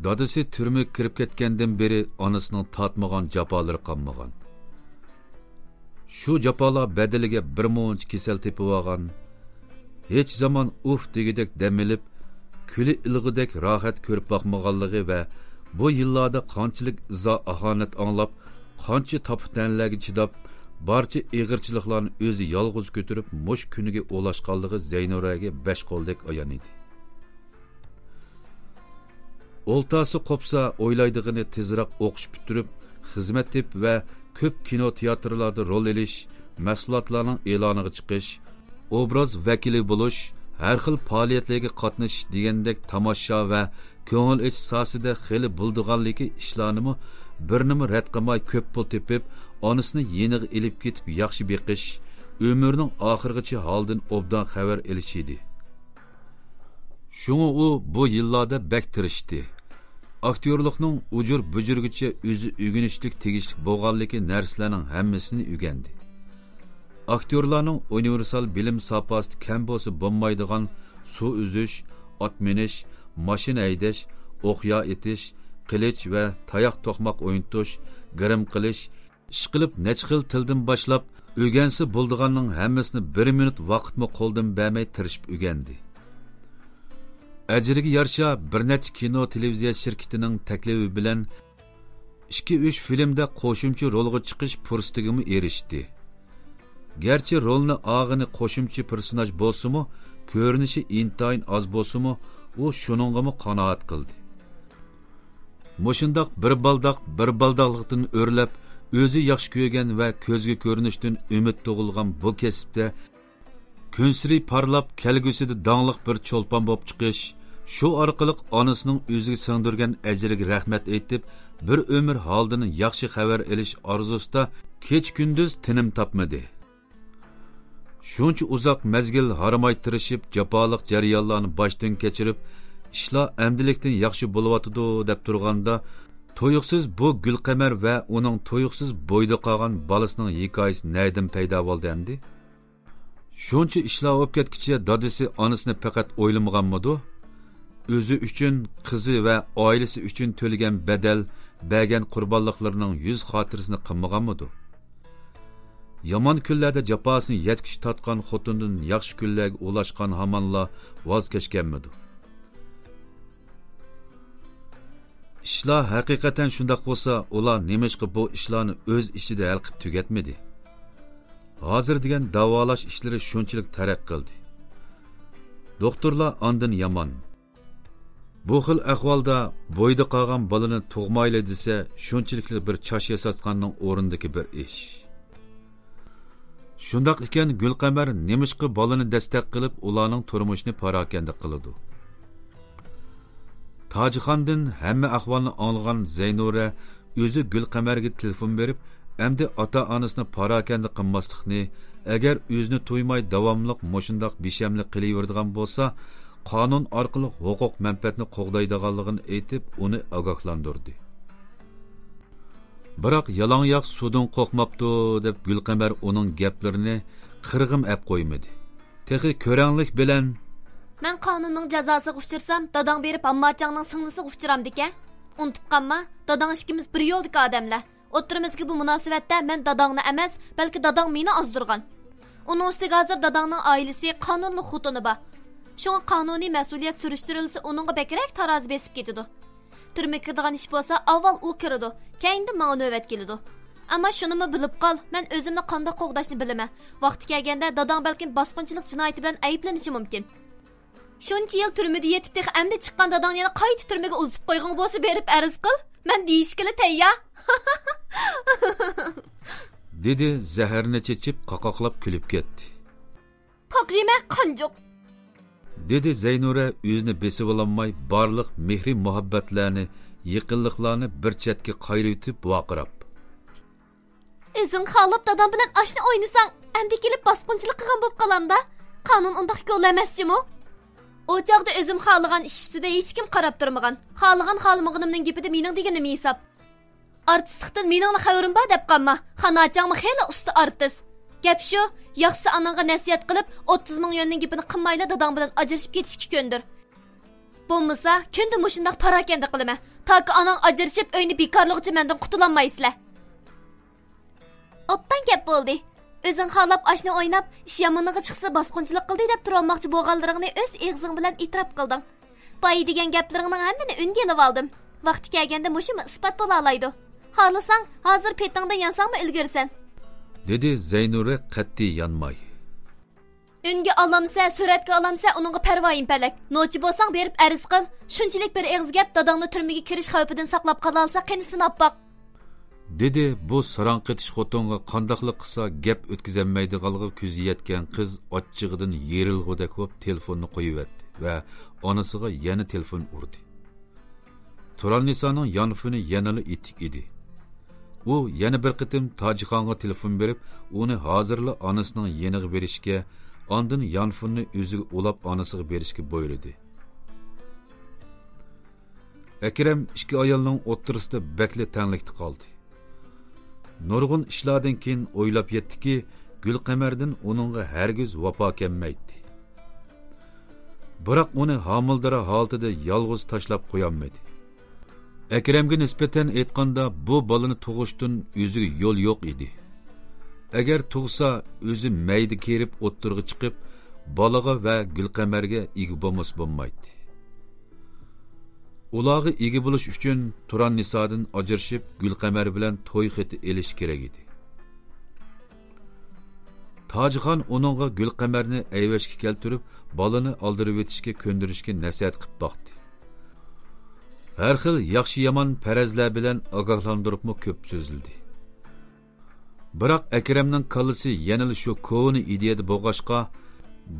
دادىسى تۈرمىگە كىرىپ كەتكەندىن بېرى ئانىسىنىڭ تارتمىغان جاپالىرى قالمىغان. شۇ جاپالار بەدىلىگە بىر مۇنچە كېسەل تېپىۋالغان، ھېچ زامان ئۇھ دېگۈدەك دەم ئېلىپ، كۈلى ئىلغۇدەك راھەت كۆرۈپ باقمىغانلىقى ۋە بۇ يىللاردا قانچىلىك ئىزا-ئاھانەت ئاڭلاپ، قانچە تاپا-تەنىلەرگە چىداپ، بارچە ئېغىرچىلىقلارنى ئۆزى يالغۇز كۆتۈرۈپ، مۇشۇ كۈنگە ئۇلاشقانلىقى زەينۇرەگە بەش قولدەك ئايان ئىدى. ئولتاسى قوپسا، ئويلايدىغىنى تېزراق ئوقۇش پۈتتۈرۈپ، خىزمەت تېپىپ ۋە كۆپ كىنو تىياتىرلاردا رول ئېلىش، مەھسۇلاتلارنىڭ ئېلانىغا چىقىش، ئوبراز ۋەكىلى بولۇش، ھەر خىل پائالىيەتلەرگە قاتنىشىش دېگەندەك تاماشا ۋە كۆڭۈل ئېچىش ساھەسىدە خېلى بولىدىغانلىكى ئىشلارنىمۇ بىرنىمۇ رەت قىلماي، كۆپ پۇل تېپىپ، ئانىسىنى يېنىغا ئېلىپ كېتىپ ياخشى بېقىش، ئۆمرىنىڭ ئاخىرىغىچە ھالىدىن ئوبدان خەۋەر ئېلىش ئىدى. شۇڭا ئۇ بۇ يىللاردا بەك تىرىشتى. ئاكتيورلۇقنىڭ ئۇجۇر بۇجۇرىغىچە ئۆزى ئۆگىنىشلىك تېگىشلىك بولغانلىكى نەرسىلەرنىڭ ھەممىسىنى ئۆگەندى. ئاكتيورلارنىڭ ئۇنىۋېرسال بىلىم ساپاسىدا كەم بولسا بولمايدىغان سۇ ئۈزۈش، ئات مىنىش، ماشىنا ھەيدەش، ئوقيا ئېتىش، قىلىچ ۋە تاياق توقماق ئوينىتىش، گىرىم قىلىش، ئىشقىلىپ نەچچە خىل تىلدىن باشلاپ، ئۆگەنسە بولىدىغاننىڭ ھەممىسىنى بىر مىنۇت ۋاقىتمۇ قولدىن بەرمەي تىرىشىپ ئۆگەندى. ئەجرىگە يارىشا بىر نەچچە كىنو تېلېۋىزىيە شىركىتىنىڭ تەكلىپى بىلەن ئىككى، ئۈچ فىلىمدە قوشۇمچە رولغا چىقىش پۇرسىتىگىمۇ ئېرىشتى. گەرچە رولنى ئالغىنى قوشۇمچە پېرسوناژ بولسىمۇ، كۆرۈنۈشى ئىنتايىن ئاز بولسىمۇ، ئۇ شۇنىڭغىمۇ قانائەت قىلدى. مۇشۇنداق بىر بالداق، بىر بالداقلىقتىن ئۆرلەپ، ئۆزى ياخشى كۆرگەن ۋە كۆزگە كۆرۈنۈشتىن ئۈمىد تۇغۇلغان بۇ كەسىپتە كۈنسېرى پارلاپ، كەلگۈسىدە داڭلىق بىر چولپان بولۇپ چىقىش، شۇ ئارقىلىق ئانىسىنىڭ ئۆزىگە سىڭدۈرگەن ئەجرىگە رەھمەت ئېيتىپ، بىر ئۆمۈر ھالىدىن ياخشى خەۋەر ئېلىش ئارزۇسىدا كېچە-كۈندۈز تىنىم تاپمىدى. شۇنچە ئۇزاق مەزگىل ھارماي تىرىشىپ، جاپالىق جەريانلارنى باشتىن كەچۈرۈپ، ئىشلار ئەمدىلىكتىن ياخشى بولۇۋاتىدۇ دەپ تۇرغاندا، تۇيۇقسىز بۇ گۈلقەمەر ۋە ئۇنىڭ تۇيۇقسىز بويىدا قالغان بالىسىنىڭ ھېكايىسى نەدىن پەيدا بولدى ئەمدى؟ شۇنچە ئىشلار بولۇپ كەتكىچە دادىسى ئانىسىنى پەقەت ئويلىمىغانمىدۇ؟ ئۆزى ئۈچۈن، قىزى ۋە ئائىلىسى ئۈچۈن تۆلىگەن بەدەل، بەرگەن قۇربانلىقلىرىنىڭ يۈز خاتىرىسىنى قىلمىغانمىدۇ؟ يامان كۈنلەردە جاپاسىنى يەتكۈچە تارتقان خوتۇندىن ياخشى كۈنلەرگە ئۇلاشقان ھامانلا ۋاز كەچكەنمىدۇ؟ ئىشلار ھەقىقەتەن شۇنداق بولسا، ئۇلار نېمىشقا بۇ ئىشلارنى ئۆز ئىچىدە ھەل قىلىپ تۈگەتمىدى؟ ھازىر دېگەن داۋالاش ئىشلىرى شۇنچىلىك تەرەققىي قىلدى. دوختۇرلار ئاندىن يامان. بۇ خىل ئەھۋالدا بويىدا قالغان بالىنى تۇغمايلى دېسە، شۇنچىلىكلا بىر چاش ياساتقاننىڭ ئورنىدىكى بىر ئىش. شۇنداق ئىكەن، گۈلقەمەر نېمىشقا بالىنى دەستەك قىلىپ، ئۇلارنىڭ تۇرمۇشىنى پاراكەندە قىلىدۇ؟ تاجىخاندىن ھەممە ئەھۋالنى ئاڭلىغان زەينۇرە ئۆزى گۈلقەمەرگە تېلېفون بېرىپ، ئەمدى ئاتا-ئانىسىنى پاراكەندە قىلماسلىقنى، ئەگەر ئۆزىنى تۇيماي داۋاملىق مۇشۇنداق بىشەملىك قىلىۋېرىدىغان بولسا، قانۇن ئارقىلىق ھوقۇق مەنپەئەتنى قوغدايدىغانلىقىنى ئېيتىپ، ئۇنى ئاگاھلاندۇردى. بىراق يالاڭياق سۇدىن قورقماپتۇ، دەپ گۈلقەمەر ئۇنىڭ گەپلىرىنى قىرغىن ئەپ قويمىدى. تېخى كۆرەڭلىك بىلەن، مەن قانۇننىڭ جازاسىغا ئۇچرىسام، داداڭ بېرىپ ھامماچاڭنىڭ سىڭلىسىغا ئۇچرامدىكەن. ئۇنتۇپ قالما، داداڭ ئىككىمىز بىر يولدىكى ئادەملەر. ئوتتۇرىمىزدىكى بۇ مۇناسىۋەتتە مەن داداڭنى ئەمەس، بەلكى داداڭ مېنى ئازدۇرغان. ئۇنىڭ ئۈستىگە ھازىر داداڭنىڭ ئائىلىسى قانۇنلۇق خوتۇنى بار. شۇڭا قانۇنىي مەسئۇلىيەت سۈرۈشتۈرۈلسە ئۇنىڭغا بەكرەك تارازا بېسىپ كېتىدۇ. تۈرمىگە كىرىدىغان ئىش بولسا ئاۋۋال ئۇ كىرىدۇ، كەينىدىن ماڭا نۆۋەت كېلىدۇ. ئەمما شۇنىمۇ بىلىپ قال، مەن ئۆزۈمنى قانداق قوغداشنى بىلىمەن. ۋاقتى كەلگەندە داداڭ بەلكىم باسقۇنچىلىق جىنايىتى بىلەن ئەيىبلىنىشى مۇمكىن. شۇنچە يىل تۈرمىدە يېتىپ، تېخى ئەمدى چىققان داداڭنى يەنە قايتا تۈرمىگە ئۇزىتىپ قويغۇڭ بولسا، بېرىپ ئەرز قىل، مەن دېيىشكىلى تەييار. دېدى زەھەرنى چېچىپ، قاقاقلاپ كۈلۈپ كەتتى. پاقىمە قانجۇق! دېدى زەينۇرە ئۆزىنى بېسىۋالالماي، بارلىق مېھرى-مۇھەببەتلەرنى، يېقىنلىقلارنى بىر چەتكە قايرىۋېتىپ ۋارقىراپ. ئۆزۈڭ خالاپ دادام بىلەن ئاشنا ئوينىساڭ، ئەمدى كېلىپ باسقۇنچىلىق قىلغان بولۇپ قالامدا؟ قانۇن ئۇنداق گول ئەمەس جۇمۇ. ئۇ چاغدا ئۆزۈم خالىغان ئىش ئۈستىدە ھېچكىم قاراپ تۇرمىغان. خالىغان خالىمىغىنىمنىڭ گېپىدە مېنىڭ دېگىنىم ھېساب. ئارتىسلىقتىن مېنىڭلا خەۋىرىم بار دەپ قالما. خاناچاڭمۇ خېلى ئۇستا ئارتىس. گەپ شۇ، ياخشى ئاناڭغا نەسىھەت قىلىپ، ئوتتۇز مىڭ يۈەننىڭ گېپىنى قىلمايلا داداڭ بىلەن ئاجرىشىپ كېتىشكە كۆندۈر. بولمىسا، كۈندە مۇشۇنداق پاراكەندە قىلىمەن. تاكى ئاناڭ ئاجرىشىپ، ئۆينى بىكارلىغۇچە مەندىن قۇتۇلالمايسىلەر. ئوبدان گەپ بولدى. ئۆزۈڭ خالاپ ئاشنا ئويناپ، ئىش يامىنىغا چىقسا باسقۇنچىلىق قىلدى دەپ تۇرۇۋالماقچى بولغانلىرىڭنى ئۆز ئېغىزىڭ بىلەن ئېتىراپ قىلدىڭ. بايا دېگەن گەپلىرىڭنىڭ ھەممىنى ئۈنگە ئېلىۋالدىم. ۋاقتى كەلگەندە مۇشۇمۇ ئىسپات بولالايدۇ. خالىساڭ، ھازىر پېتىڭدىن يانساڭمۇ ئۈلگۈرىسەن. دېدى زەينۇرە قەتئىي يانماي. ئۈنگە ئالامسە، سۈرەتكە ئالامسە، ئۇنىڭغا پەرۋايىم پەلەك. نوچى بولساڭ بېرىپ ئەرز قىل. شۇنچىلىك بىر ئېغىز گەپ داداڭنى تۈرمىگە كىرىش خەۋپىدىن ساقلاپ قالالىسا قېنى سىناپ باق. دېدى بۇ ساراڭ قېتىش خوتۇنغا قانداقلا قىلسا گەپ ئۆتكۈزەلمەيدىغانلىقىغا كۆزى يەتكەن قىز ئاچچىقىدىن يېرىلغۇدەك بولۇپ تېلېفوننى قويۇۋەتتى ۋە ئانىسىغا يەنە تېلېفون ئۇردى. تۇراننىسانىڭ يانفونى يەنىلا ئېتىك ئىدى. ئۇ يەنە بىر قېتىم تاجىخانغا تېلېفون بېرىپ، ئۇنى ھازىرلا ئانىسىنىڭ يېنىغا بېرىشكە، ئاندىن يانفوننى ئۆزىگە ئۇلاپ ئانىسىغا بېرىشكە بۇيرۇدى. ئەكرەم ئىككى ئايالنىڭ ئوتتۇرىسىدا بەكلا تەڭلىكتە قالدى. نۇرغۇن ئىشلاردىن كېيىن ئويلاپ يەتتىكى، گۈلقەمەردىن ئۇنىڭغا ھەرگىز ۋاپا كەلمەيتتى. بىراق ئۇنى ھامىلىدار ھالىتىدە يالغۇز تاشلاپ قويالمىدى. ئەكرەمگە نىسبەتەن ئېيتقاندا، بۇ بالىنى تۇغۇشتىن ئۆزىگە يول يوق ئىدى. ئەگەر تۇغسا، ئۆزى مەيدە كېرىپ ئوتتۇرىغا چىقىپ، بالىغا ۋە گۈلقەمەرگە ئىگە بولمىسا بولمايتتى. ئۇلارغا ئىگە بولۇش ئۈچۈن تۇراننىسادىن ئاجرىشىپ، گۈلقەمەر بىلەن توي خېتى ئېلىش كېرەك ئىدى. تاجىخان ئۇنىڭغا گۈلقەمەرنى ئەيۋەشكە كەلتۈرۈپ، بالىنى ئالدىرىۋېتىشكە كۆندۈرۈشكە نەسىھەت قىلىپ باقتى. ھەر خىل ياخشى-يامان پەرەزلەر بىلەن ئاگاھلاندۇرۇپمۇ كۆپ سۆزلىدى. بىراق ئەكرەمنىڭ كاللىسى يەنىلا شۇ كونا ئىدىيەدە بولغاچقا،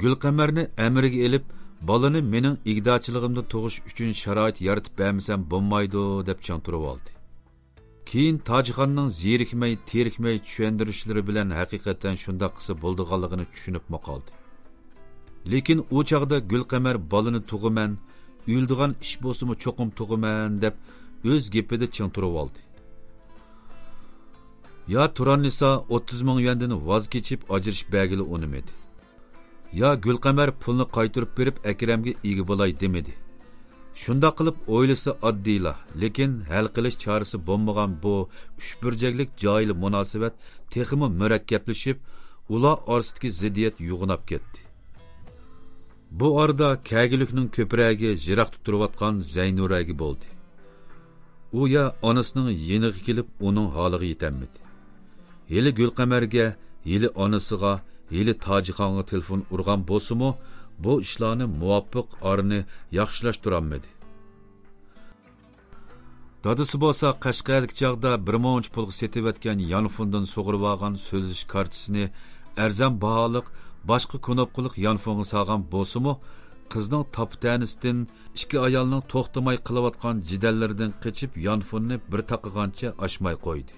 گۈلقەمەرنى ئەمرىگە ئېلىپ، بالىنى مېنىڭ ئىگىدارچىلىقىمدا تۇغۇش ئۈچۈن شارائىت يارىتىپ بەرمىسەم بولمايدۇ، دەپ چىڭ تۇرۇۋالدى. كېيىن تاجخاننىڭ زېرىكمەي، تېرىكمەي چۈشەندۈرۈشلىرى بىلەن ھەقىقەتەن شۇنداق قىلسا بولىدىغانلىقىنى چۈشىنىپمۇ قالدى. لېكىن ئۇ چاغدا گۈلقەمەر بالىنى تۇغىمەن، ئۆلىدىغان ئىش بولسىمۇ چوقۇم تۇغىمەن، دەپ ئۆز گېپىدە چىڭ تۇرۇۋالدى. يا تۇراننىسا ئوتتۇز مىڭ يۈەندىن ۋاز كېچىپ ئاجرىشىپ بەرگىلى ئۇنىمىدى. يا گۈلقەمەر پۇلنى قايتۇرۇپ بېرىپ ئەكرەمگە ئىگە بولاي دېمىدى. شۇنداق قىلىپ ئويلىسا ئاددىيلا، لېكىن ھەل قىلىش چارىسى بولمىغان بۇ ئۈچ بۇرجەكلىك جاھىل مۇناسىۋەت تېخىمۇ مۇرەككەپلىشىپ، ئۇلار ئارىسىدىكى زىددىيەت يوغىناپ كەتتى. بۇ ئارىدا كەگىلىكنىڭ كۆپرەكى يىراقتا تۇرۇۋاتقان زەينۇرەگە بولدى. ئۇ يا ئانىسىنىڭ يېنىغا كېلىپ ئۇنىڭ ھالىغا يېتەلمىدى. ھېلى گۈلقەمەرگە، ھېلى ئانىسىغا، ھېلى تاجىخانغا تېلېفون ئۇرغان بولسىمۇ، بۇ ئىشلارنى مۇۋاپىق ئارىنى ياخشىلاشتۇرالمىدى. دادىسى بولسا قەشقەردىكى چاغدا بىر مۇنچە پۇلغا سېتىۋەتكەن يانفوندىن سۇغۇرۇۋالغان سۆزلىشىش كارتىسىنى ئەرزان باھالىق باشقا كۇنۇپكىلىق يانفونغا سالغان بولسىمۇ، قىزنىڭ تاپا-تەنىسىدىن ئىككى ئايالنىڭ توختىماي قىلىۋاتقان جېدەللىرىدىن قېچىپ يانفوننى بىر تاقىغانچە ئاچماي قويدى.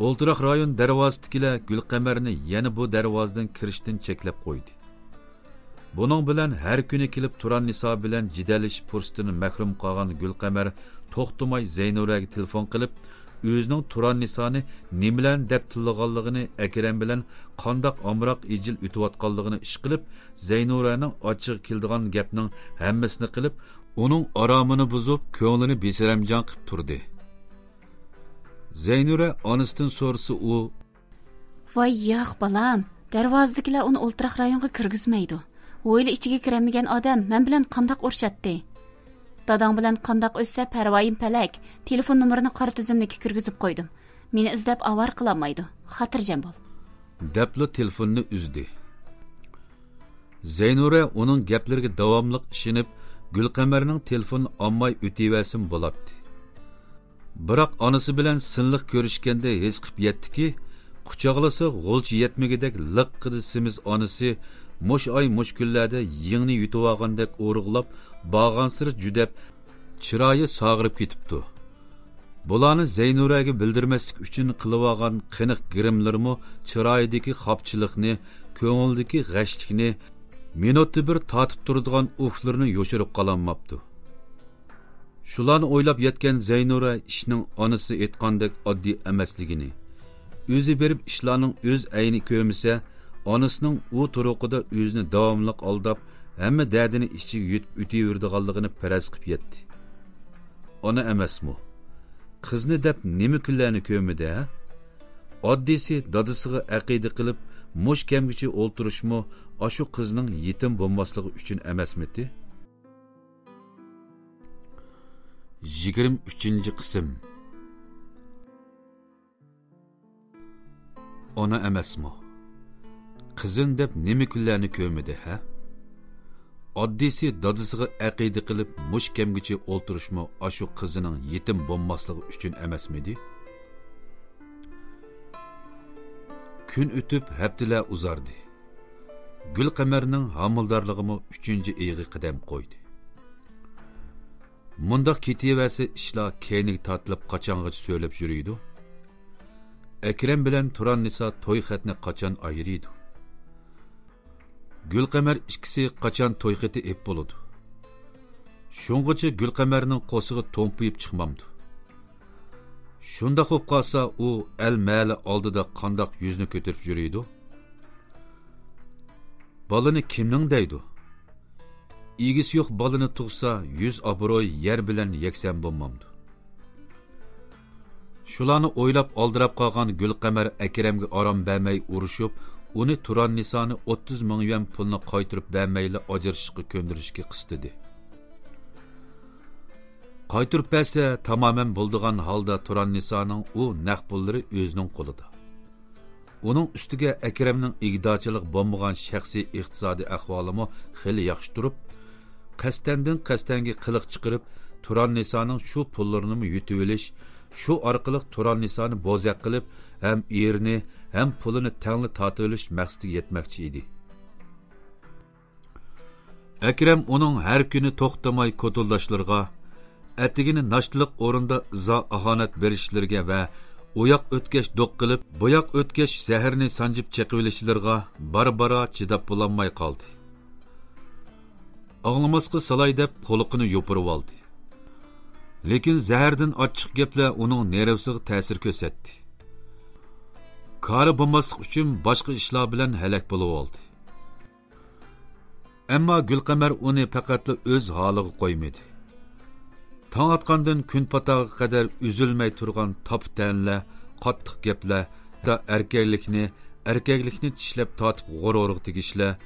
ئولتۇراق رايون دەرۋازىسىدىكىلەر گۈلقەمەرنى يەنە بۇ دەرۋازىدىن كىرىشتىن چەكلەپ قويدى. بۇنىڭ بىلەن ھەر كۈنى كېلىپ تۇراننىسا بىلەن جېدەللىشىش پۇرسىتىدىن مەھرۇم قالغان گۈلقەمەر توختىماي زەينۇرەگە تېلېفون قىلىپ، ئۆزىنىڭ تۇراننىسانى نېمىلەرنى دەپ تىللىغانلىقىنى، ئەكرەم بىلەن قانداق ئامراق ئىجىل ئۆتۈۋاتقانلىقىنى ئىشقىلىپ، زەينۇرەنىڭ ئاچچىقى كېلىدىغان گەپنىڭ ھەممىسىنى قىلىپ، ئۇنىڭ ئارامىنى بۇزۇپ، كۆڭلىنى بىسەرەمجان قىپ تۇردى. زەينۇرە ئانىسىدىن سورىسا، ئۇ: ۋاي ياق، بالام، دەرۋازىدىكىلەر ئۇنى ئولتۇراق رايونغا كىرگۈزمەيدۇ. ھويلا ئىچىگە كىرەلمىگەن ئادەم مەن بىلەن قانداق ئۇرۇشاتتى؟ داداڭ بىلەن قانداق ئۆتسە پەرۋايىم پەلەك، تېلېفون نومۇرىنى قارا تىزىملىككە كىرگۈزۈپ قويدۇم. مېنى ئىزدەپ ئاۋارە قىلالمايدۇ. خاتىرجەم بول. دەپلا تېلېفوننى ئۈزدى. زەينۇرە ئۇنىڭ گەپلىرىگە داۋاملىق ئىشىنىپ، گۈلقەمەرنىڭ تېلېفونىنى ئالماي ئۆتۈۋەرسىمۇ بولاتتى. بىراق ئانىسى بىلەن سىنلىق كۆرۈشكەندە ھېس قىپ يەتتىكى، قۇچاقلىسا غۇلچە يەتمىگۈدەك لىققىدە سېمىز ئانىسى مۇشۇ ئاي، مۇشۇ كۈنلەردە يىڭنە يۇتۇۋالغاندەك ئورۇقلاپ، بارغانسېرى جۈدەپ، چىرايى ساغىرىپ كېتىپتۇ. بۇلارنى زەينۇرەگە بىلدۈرمەسلىك ئۈچۈن قىلىۋالغان قېنىق گىرىملىرىمۇ چىرايىدىكى خاپچىلىقنى، كۆڭلىدىكى غەشلىكنى، مىنۇتتا بىر تارتىپ تۇرىدىغان ئۇھلىرىنى يوشۇرۇپ قالالماپتۇ. شۇلارنى ئويلاپ يەتكەن زەينۇرە ئىشنىڭ ئانىسى ئېيتقاندەك ئاددىي ئەمەسلىكىنى، ئۆزى بېرىپ ئىشلارنىڭ ئۆز ئەينى كۆرمىسە، ئانىسىنىڭ ئۇ تۇرقىدا ئۆزىنى داۋاملىق ئالداپ، ھەممە دەردىنى ئىچىگە يۇتۇپ ئۆتۈۋېرىدىغانلىقىنى پەرەز قىپ يەتتى. ئانا ئەمەسمۇ؟ قىزنى دەپ نېمە كۈنلەرنى كۆرمىدى، ھە؟ ئاددىيسى دادىسىغا ئەقىدە قىلىپ، مۇش كەمگىچە ئولتۇرۇشمۇ ئاشۇ قىزنىڭ يېتىم بولماسلىقى ئۈچۈن ئەمەسمىتى؟ يىگىرمە ئۈچىنچى قىسىم. ئانا ئەمەسمۇ؟ قىزىنى دەپ نېمە كۈنلەرنى كۆرمىدى، ھە؟ ئاددىيسى دادىسىغا ئەقىدە قىلىپ مۇشۇ كەمگىچە ئولتۇرۇشمۇ ئاشۇ قىزىنىڭ يېتىم بولماسلىقى ئۈچۈن ئەمەسمىدى؟ كۈن ئۆتۈپ ھەپتىلەر ئۇزاردى. گۈلقەمەرنىڭ ھامىلىدارلىقىمۇ ئۈچىنچى ئېيىغا قەدەم قويدى. مۇنداق كېتىۋەرسە ئىشلار كەينىگە تارتىلىپ قاچانغىچە سۆرىلىپ يۈرىدۇ؟ ئەكرەم بىلەن تۇراننىسا توي خەتنى قاچان ئايرىيدۇ؟ گۈلقەمەر ئىككىسى قاچان توي خېتى ئېپ بولىدۇ؟ شۇڭغىچە گۈلقەمەرنىڭ قورسىقى تومپىيىپ چىقمامدۇ؟ شۇنداق بولۇپ قالسا، ئۇ ئەل مەھەللە ئالدىدا قانداق يۈزنى كۆتۈرۈپ يۈرىدۇ؟ بالىنى كىمنىڭ دەيدۇ؟ ئىگىسى يوق بالىنى تۇغسا، يۈز ئابرۇي يەر بىلەن يەكسان بولمامدۇ؟ شۇلارنى ئويلاپ ئالدىراپ قالغان گۈلقەمەر ئەكرەمگە ئارام بەرمەي ئۇرۇشۇپ، ئۇنى تۇراننىسانى ئوتتۇز مىڭ يۈەن پۇلنى قايتۇرۇپ بەرمەيلا ئاجرىشىشقا كۆندۈرۈشكە قىستىدى. قايتۇرۇپ بەرسە، تامامەن بولىدىغان ھالدا تۇراننىسانىڭ ئۇ نەق پۇللىرى ئۆزىنىڭ قولىدا. ئۇنىڭ ئۈستىگە ئەكرەمنىڭ ئىگىدارچىلىق بولمىغان شەخسىي ئىقتىسادىي ئەھۋالىمۇ خېلى ياخشى تۇرۇپ، قەستەندىن قەستەنگە قىلىق چىقىرىپ، تۇراننىسانىڭ شۇ پۇللىرىنىمۇ يۇتۇۋېلىش، شۇ ئارقىلىق تۇراننىسانى بوزەك قىلىپ، ھەم ئېرىنى، ھەم پۇلىنى تەڭلا تارتىۋېلىش مەقسىتىگە يەتمەكچى ئىدى. ئەكرەم ئۇنىڭ ھەر كۈنى توختىماي كوتۇلداشلىرىغا، ئەتىگىنى ناشتىلىق ئورنىدا ئىزا ئاھانەت بېرىشلىرىگە ۋە ئۇياق ئۆتكەچ دوق قىلىپ، بۇياق ئۆتكەچ زەھەرنى سانجىپ چېقىۋېلىشلىرىغا بارا-بارا چىداپ بولالماي قالدى. ئاڭلىماسقا سالاي دەپ قۇلىقىنى يوپۇرۇۋالدى. لېكىن زەھەردىن ئاچچىق گەپلەر ئۇنىڭ نېرۋىسىغا تەسىر كۆرسەتتى. كارى بولماسلىق ئۈچۈن باشقا ئىشلار بىلەن ھەلەك بولۇۋالدى. ئەمما گۈلقەمەر ئۇنى پەقەتلا ئۆز ھالىغا قويمىدى. تاڭ ئاتقاندىن كۈن پاتارغا قەدەر ئۈزۈلمەي تۇرغان تاپا-تەنىلەر، قاتتىق گەپلەر، ھەتتا ئەركەكلىكنى، ئەركەكلىكنى چىشلەپ تارتىپ غۇرۇرىغا تېگىشلەر،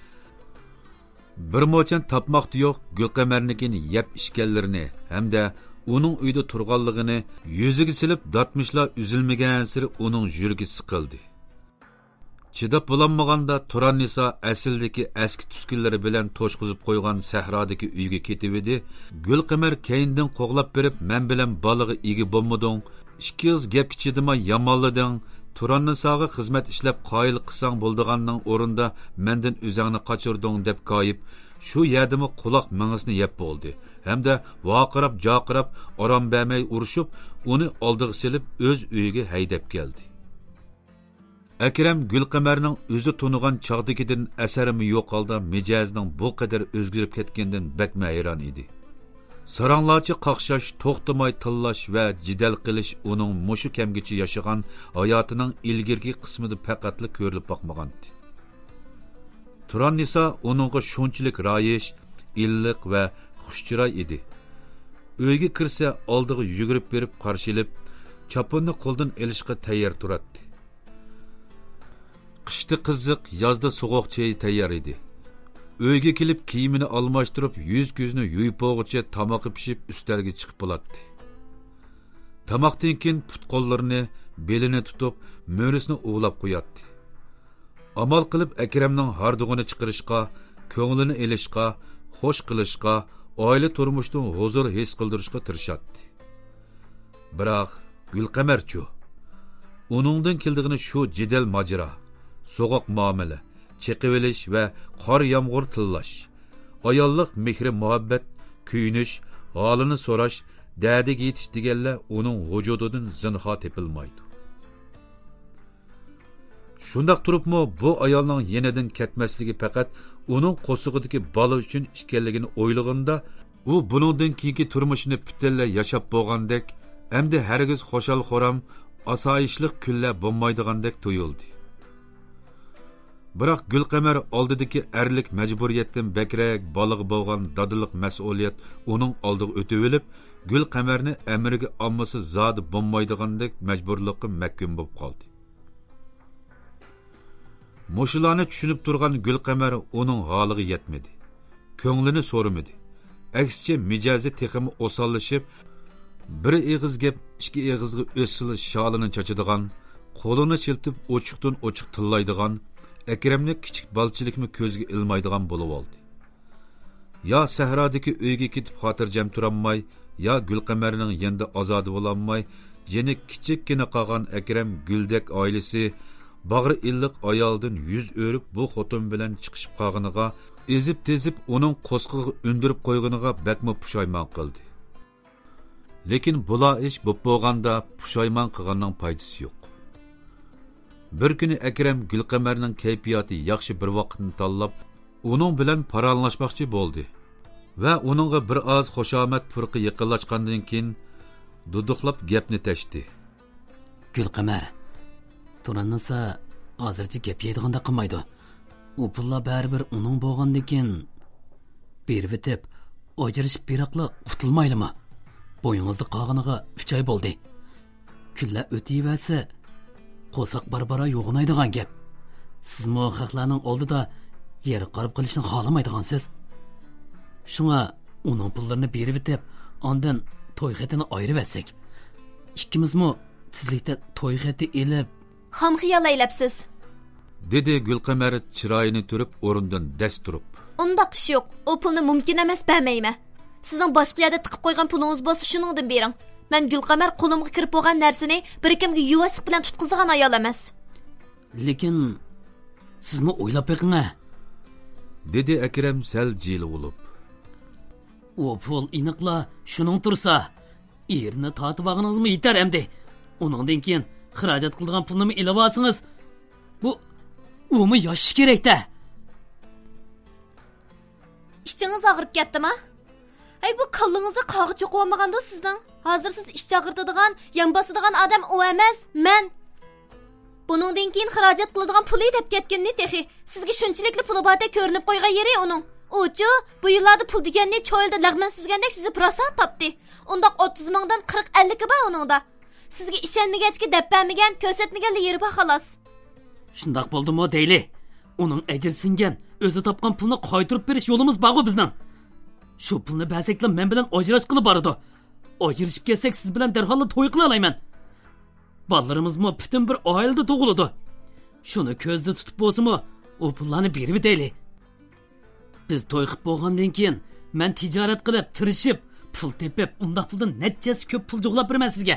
بىر موچەن تاپماقتا يوق گۈلقەمەرنىڭكىنى يەپ ئىچكەنلىرىنى ھەمدە ئۇنىڭ ئۆيدە تۇرغانلىقىنى يۈزىگە سېلىپ داتمىشلار ئۈزۈلمىگەنسېرى ئۇنىڭ يۈرىكى سىقىلدى. چىداپ بولالمىغاندا تۇراننىسا ئەسلىدىكى ئەسكى تۈسكۈنلىرى بىلەن توشقۇزۇپ قويغان سەھرادىكى ئۆيگە كېتىۋىدى. گۈلقەمەر كەينىدىن قوغلاپ بېرىپ، مەن بىلەن بالىغا ئىگە بولمىدىڭ، ئىككى ئېغىز گەپكە چىدىماي يامانلىدىڭ، تۇراننىساغا خىزمەت ئىشلەپ قايىل قىلساڭ بولىدىغاننىڭ ئورنىدا مەندىن ئۆزۈڭنى قاچۇردۇڭ دەپ كايىپ، شۇ يەردىمۇ قۇلاق مېڭىسىنى يەپ بولدى ھەمدە ۋارقىراپ-جارقىراپ ئارام بەرمەي ئۇرۇشۇپ، ئۇنى ئالدىغا سېلىپ ئۆز ئۆيىگە ھەيدەپ كەلدى. ئەكرەم گۈلقەمەرنىڭ ئۆزى تونۇغان چاغدىكىدىن ئەسەرمۇ يوق ھالدا مىجەزىنىڭ بۇ قەدەر ئۆزگىرىپ كەتكىنىدىن بەكمۇ ھەيران ئىدى. ساراڭلارچە قاقشاش، توختىماي تىللاش ۋە جېدەل قىلىش ئۇنىڭ مۇشۇ كەمگىچە ياشىغان ھاياتىنىڭ ئىلگىرىكى قىسمىدا پەقەتلا كۆرۈلۈپ باقمىغانىدى. تۇراننىسا ئۇنىڭغا شۇنچىلىك رايىش، ئىللىق ۋە خۇشچىراي ئىدى. ئۆيگە كىرسە ئالدىغا يۈگۈرۈپ بېرىپ قارشى ئېلىپ، چاپىنىنى قولىدىن ئېلىشقا تەييار تۇراتتى. قىشتا قىزىق، يازدا سوغۇق چېيى تەييار ئىدى. ئۆيگە كېلىپ كىيىمىنى ئالماشتۇرۇپ، يۈز-كۆزىنى يۇيۇپ بولغۇچە تامىقى پىشىپ ئۈستەلگە چىقىپ بولاتتى. تاماقتىن كېيىن پۇت-قوللىرىنى، بېلىنى تۇتۇپ، مۈرىسىنى ئۇۋىلاپ قوياتتى. ئامال قىلىپ ئەكرەمنىڭ ھاردۇقىنى چىقىرىشقا، كۆڭلىنى ئېلىشقا، خوش قىلىشقا، ئائىلە تۇرمۇشىدىن ھۇزۇر ھېس قىلدۇرۇشقا تىرىشاتتى. بىراق گۈلقەمەرچۇ؟ ئۇنىڭدىن كېلىدىغىنى شۇ جېدەل ماجىرا، سوغۇق مۇئامىلە، چېقىۋېلىش ۋە قار-يامغۇر تىللاش، ئاياللىق مېھرى-مۇھەببەت، كۆيۈنۈش، ھالىنى سوراش، دەردىگە يېتىش دېگەنلەر ئۇنىڭ ۋۇجۇدىدىن زىنھار تېپىلمايدۇ. شۇنداق تۇرۇپمۇ بۇ ئايالنىڭ يېنىدىن كەتمەسلىكى پەقەت ئۇنىڭ قورسىقىدىكى بالا ئۈچۈن ئىكەنلىكىنى ئويلىغىنىدا، ئۇ بۇنىڭدىن كېيىنكى تۇرمۇشىنى پۈتۈنلەي ياشاپ بولغاندەك، ئەمدى ھەرگىز خۇشال-خۇرام، ئاسايىشلىق كۈنلەر بولمايدىغاندەك تۇيۇلدى. بىراق گۈلقەمەر ئالدىدىكى ئەرلىك مەجبۇرىيەتتىن بەكرەك بالىغا بولغان دادىلىق مەسئۇلىيەت ئۇنىڭ ئالدىغا ئۆتۈۋېلىپ، گۈلقەمەرنى ئەمرىگە ئالمىسا زادى بولمايدىغاندەك مەجبۇرلۇققا مەھكۇم بولۇپ قالدى. مۇشۇلارنى چۈشىنىپ تۇرغان گۈلقەمەر ئۇنىڭ ھالىغا يەتمىدى. كۆڭلىنى سورىمىدى. ئەكسىچە، مىجەزى تېخىمۇ ئوساللىشىپ، بىر ئېغىز گەپ ئىككى ئېغىزغا ئۆتسىلا شالىنى چاچىدىغان، قولىنى شىلتىپ ئوچۇقتىن ئوچۇق تىللايدىغان، ئەكرەمنى كىچىك بالىچىلىكمۇ كۆزگە ئىلمايدىغان بولۇۋالدى. يا سەھرادىكى ئۆيگە كېتىپ خاتىرجەم تۇرالماي، يا گۈلقەمەرنىڭ يېنىدا ئازادە بولالماي، جېنى كىچىككىنە قالغان ئەكرەم گۈلدەك ئائىلىسى باغرى ئىللىق ئايالدىن يۈز ئۆرۈپ، بۇ خوتۇن بىلەن چىقىشىپ قالغىنىغا، ئېزىپ-تېزىپ ئۇنىڭ قورسىقىغا ئۈندۈرۈپ قويغىنىغا بەكمۇ پۇشايمان قىلدى. لېكىن بۇلا ئىش بوپ بولغاندا پۇشايمان قىلغاننىڭ پايدىسى يوق. بىر كۈنى ئەكرەم گۈلقەمەرنىڭ كەيپىياتى ياخشى بىر ۋاقىتنى تاللاپ، ئۇنىڭ بىلەن پاراڭلاشماقچى بولدى ۋە ئۇنىڭغا بىر ئاز خۇشامەت پۇرىقى يېقىنلاشقاندىن كېيىن، دۇدۇقلاپ گەپنى تەشتى. گۈلقەمەر، تۇراننىسا ھازىرچە گەپ يەيدىغاندەك قىلمايدۇ. ئۇ پۇللار بەرىبىر ئۇنىڭ بولغاندىكىن، بېرىۋېتىپ، ئاجرىشىپ بېرەقلا قۇتۇلمايلىما؟ بويىڭىزدا قالغىنىغا ئۈچ ئاي بولدى. كۈنلەر ئۆتۈۋەرسە، قورساق بارا-بارا يوغىنايدىغان گەپ. سىزمۇ خەقلەرنىڭ ئالدىدا يەرگە قاراپ قېلىشنى خالىمايدىغانسىز. شۇڭا ئۇنىڭ پۇللىرىنى بېرىۋېتىپ، ئاندىن توي خېتىنى ئايرىۋەتسەك. ئىككىمىزمۇ تېزلىكتە توي خېتى ئېلىپ، خام خىيال ئەيلەپسىز، دېدى گۈلقەمەر چىرايىنى تۈرۈپ ئورنىدىن دەس تۇرۇپ. ئۇنداق ئىش يوق. ئۇ پۇلنى مۇمكىن ئەمەس بەرمەيمەن. سىزنىڭ باشقا يەردە تىقىپ قويغان پۇلىڭىز بولسا شۇنىڭدىن بېرىڭ. مەن گۈلقەمەر قولۇمغا كىرىپ بولغان نەرسىنى بىر كىمگە يۇۋاشلىق بىلەن تۇتقۇزىدىغان ئايال ئەمەس. لېكىن سىزمۇ ئويلاپ بېقىڭە، دېدى ئەكرەم سەل جىلە بولۇپ. ئۇ پۇل ئېنىقلا شۇنىڭ تۇرسا، ئېرىنى تارتىۋالغىنىڭىزمۇ يېتەر ئەمدى. ئۇنىڭدىن كېيىن خىراجەت قىلىدىغان پۇلنىمۇ ئېلىۋالسىڭىز، بۇ، ئۇمۇ ياشىشى كېرەك-دە. ئىچىڭىز ئاغرىپ كەتتىما؟ ھەي، بۇ كاللىڭىزدا قاغا چوقۇۋالمىغاندۇ سىزنىڭ؟ ھازىر سىز ئىچ ئاغرىتىدىغان، يان باسىدىغان ئادەم ئۇ ئەمەس، مەن. بۇنىڭدىن كېيىن خىراجەت قىلىدىغان پۇلى دەپ كەتكىنىنى تېخى. سىزگە شۇنچىلىكلا پۇلى باردەك كۆرۈنۈپ قويغان يېرى ئۇنىڭ. ئۇچۇ، بۇ يىللاردا پۇل دېگەننى چويلىدا لەغمەن سۈزگەندەك سۈزۈپ راسا تاپتى. ئۇنداق ئوتتۇز مىڭدىن قىرىق ئەللىكى بار ئۇنىڭدا. سىزگە ئىشەنمىگەچكە دەپ بەرمىگەن، كۆرسەتمىگەنلا يېرى بار خالاس. شۇنداق بولدىمۇ دەيلى. ئۇنىڭ ئەجرى سىڭگەن، ئۆزى تاپقان پۇلنى قايتۇرۇپ بېرىش يولىمىز بارغۇ بىزنىڭ. شۇ پۇلنى بەرسەكلا مەن بىلەن ئاجراشقىلى بارىدۇ. ئاجرىشىپ كەتسەك سىز بىلەن دەرھاللا توي قىلالايمەن. بالىلىرىمىزمۇ پۈتۈن بىر ئائىلىدە تۇغۇلىدۇ. شۇنى كۆزدە تۇتۇپ بولسىمۇ ئۇ پۇللارنى بېرىۋېتەيلى. بىز توي قىپ بولغاندىن كېيىن، مەن تىجارەت قىلىپ، تىرىشىپ، پۇل تېپىپ، ئۇنداق پۇلدىن نەچچە ھەسسە كۆپ پۇل جۇغلاپ بېرىمەن سىزگە.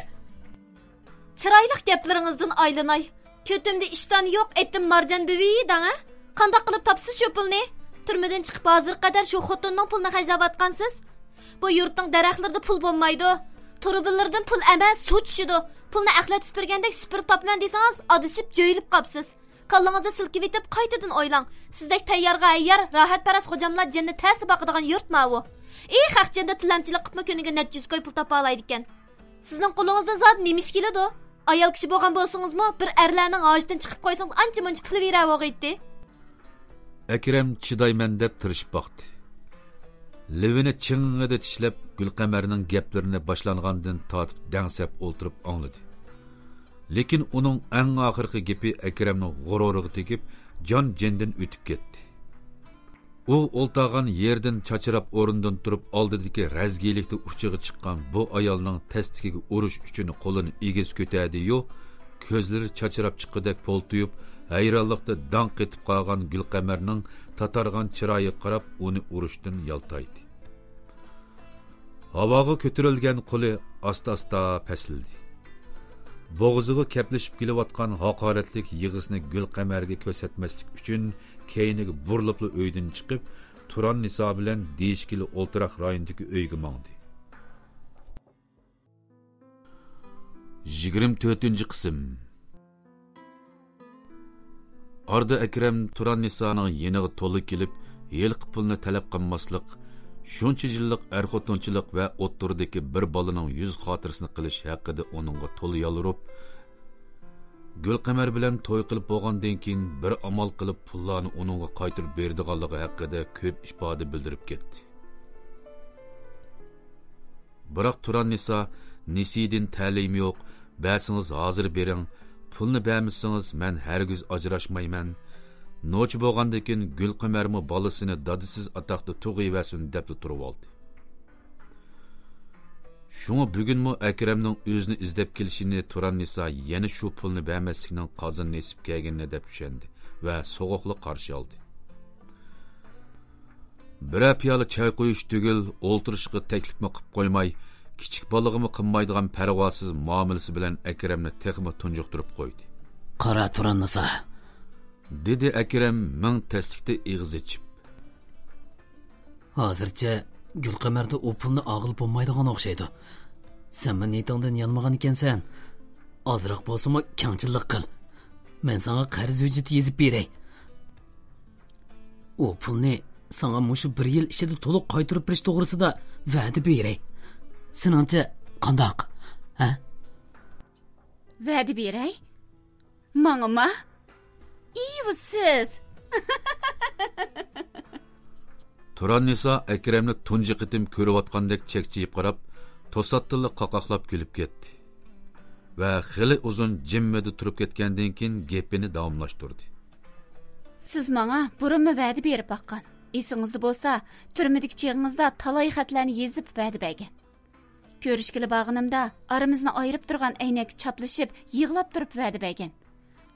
چىرايلىق گەپلىرىڭىزدىن ئايلىناي. كۆتۈمدە ئىشتان يوق، ئېتىم مارجان بۈۋى دەڭە. قانداق قىلىپ تاپسىز شۇ پۇلنى؟ تۈرمىدىن چىقىپ ھازىرغا قەدەر شۇ خوتۇننىڭ پۇلىنى خەجلەۋاتقانسىز. بۇ يۇرتنىڭ دەرەخلىرىدە پۇل بولمايدۇ. تۇرۇبىلىرىدىن پۇل ئەمەس، سۇ چۈشىدۇ. پۇلنى ئەخلەت سۈپۈرگەندەك سۈپۈرۈپ تاپىمەن دېسىڭىز، ئادىشىپ جۆيلۈپ قاپسىز. كاللىڭىزنى سىلكىۋېتىپ، قايتىدىن ئويلاڭ. سىزدەك تەييارغا ھەييار، راھەتپەرەس خوجاملار جېنىنى تەستە باقىدىغان يۇرت ماۋۇ. ئى، خەق جېنىدا تىلەمچىلىك قىپمۇ كۈنىگە نەچچە يۈز كوي پۇل تاپالايدىكەن. سىزنىڭ قولىڭىزدىن زادى نېمە ئىش كېلىدۇ؟ ئايال كىشى بولغان بولسىڭىزمۇ، بىر ئەرلەرنىڭ ھاجىتىنى چىقىپ قويسىڭىز، ئانچە-مۇنچە پۇل بېرەۋالغىيتتى. ئەكرەم چىدايمەن دەپ تىرىشىپ باقتى. لېۋىنى چىڭڭىدە چىشلەپ، گۈلقەمەرنىڭ گەپلىرىنى باشلانغاندىن تارتىپ دەڭسەپ ئولتۇرۇپ ئاڭلىدى. لېكىن ئۇنىڭ ئەڭ ئاخىرقى گېپى ئەكرەمنىڭ غۇرۇرىغا تېگىپ، جان-جېنىدىن ئۆتۈپ كەتتى. ئۇ ئولتۇرغان يېرىدىن چاچراپ ئورنىدىن تۇرۇپ، ئالدىدىكى رەزگىلىكتە ئۇچىغا چىققان بۇ ئايالنىڭ تەستىكىگە ئۇرۇش ئۈچۈن قولىنى ئېگىز كۆتەردى-يۇ، كۆزلىرى چاچراپ چىققۇدەك پولتىيىپ، ھەيرانلىقتا داڭ قېتىپ قالغان گۈلقەمەرنىڭ تاتارغان چىرايىغا قاراپ ئۇنى ئۇرۇشتىن يالتايدى. ھاۋاغا كۆتۈرۈلگەن قولى ئاستا-ئاستا پەسلىدى. بوغۇزىغا كەپلىشىپ كېلىۋاتقان ھاقارەتلىك يىغىسىنى گۈلقەمەرگە كۆرسەتمەسلىك ئۈچۈن، كەينىگە بۇرۇلۇپلا ئۆيدىن چىقىپ، تۇراننىسا بىلەن دېيىشكىلى ئولتۇراق رايونىدىكى ئۆيگە ماڭدى. يىگىرمە تۆتىنچى قىسىم. ئاردا ئەكرەم تۇراننىسانىڭ يېنىغا تولا كېلىپ، ھېلىقى پۇلنى تەلەپ قىلماسلىق، شۇنچە يىللىق ئەر-خوتۇنچىلىق ۋە ئوتتۇرىدىكى بىر بالىنىڭ يۈز خاتىرىسىنى قىلىش ھەققىدە ئۇنىڭغا تولا يالۋۇرۇپ، گۈلقەمەر بىلەن توي قىلىپ بولغاندىن كېيىن بىر ئامال قىلىپ پۇللارنى ئۇنىڭغا قايتۇرۇپ بېرىدىغانلىقى ھەققىدە كۆپ ئىپادە بىلدۈرۈپ كەتتى. بىراق تۇراننىسا، نېسىدىن تەلىيىم يوق، بەرسىڭىز ھازىر بېرىڭ، پۇلنى بەرمىسىڭىز مەن ھەرگىز ئاجراشمايمەن. نوچى بولغاندىكىن گۈلقەمەرمۇ بالىسىنى دادىسىز ئاتاقتا تۇغۇۋەرسۇن دەپلا تۇرۇۋالدى. شۇڭا بۈگۈنمۇ ئەكرەمنىڭ ئۆزىنى ئىزدەپ كېلىشىنى تۇراننىسا يەنە شۇ پۇلنى بەرمەسلىكنىڭ قازان نېسىپ كەلگىنىنى دەپ چۈشەندى ۋە سوغۇقلا قارشى ئالدى. بىرەر پىيالە چاي قۇيۇش تۈگۈل، ئولتۇرۇشقا تەكلىپمۇ قىپ قويماي، كىچىك بالىغىمۇ قىلمايدىغان پەرۋاسىز مۇئامىلىسى بىلەن ئەكرەمنى تېخىمۇ تۇنجۇقتۇرۇپ قويدى. قارا، تۇراننىسا، دېدى ئەكرەم مىڭ تەسلىكتە ئېغىز ئېچىپ. ھازىرچە گۈلقەمەردە ئۇ پۇلنى ئالغىلى بولمايدىغان ئوخشايدۇ. سەنمۇ نىيىتىڭدىن يانمىغان ئىكەنسەن. ئازراق بولسىمۇ كەڭچىللىق قىل. مەن ساڭا قەرز ھۆججىتى يېزىپ بېرەي. ئۇ پۇلنى ساڭا مۇشۇ بىر يىل ئىچىدە تولۇق قايتۇرۇپ بېرىش توغرىسىدا ۋەدە بېرەي. سېنىڭچە قانداق؟ ھە؟ ۋەدە بېرەي؟ ماڭىما؟ ئىيۋ سىز! تۇراننىسا ئەكرەمنى تۇنجى قېتىم كۆرۈۋاتقاندەك چەكچىيىپ قاراپ، توساتتىنلا قاقاقلاپ كۈلۈپ كەتتى ۋە خېلى ئۇزۇن جىممىدە تۇرۇپ كەتكەندىن كېيىن گېپىنى داۋاملاشتۇردى. سىز ماڭا بۇرۇنمۇ ۋەدە بېرىپ باققان. ئېسىڭىزدە بولسا، تۈرمىدىكى چېغىڭىزدا تالاي خەتلەرنى يېزىپ ۋەدە بەرگەن. كۆرۈشكىلى بارغىنىمدا ئارىمىزنى ئايرىپ تۇرغان ئەينەك چاپلىشىپ يىغلاپ تۇرۇپ ۋەدە بەرگەن.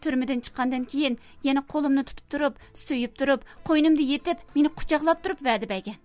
تۈرمىدىن چىققاندىن كېيىن يەنە قولۇمنى تۇتۇپ تۇرۇپ، سۆيۈپ تۇرۇپ، قوينۇمدا يېتىپ، مېنى قۇچاقلاپ تۇرۇپ ۋەدە بەرگەن.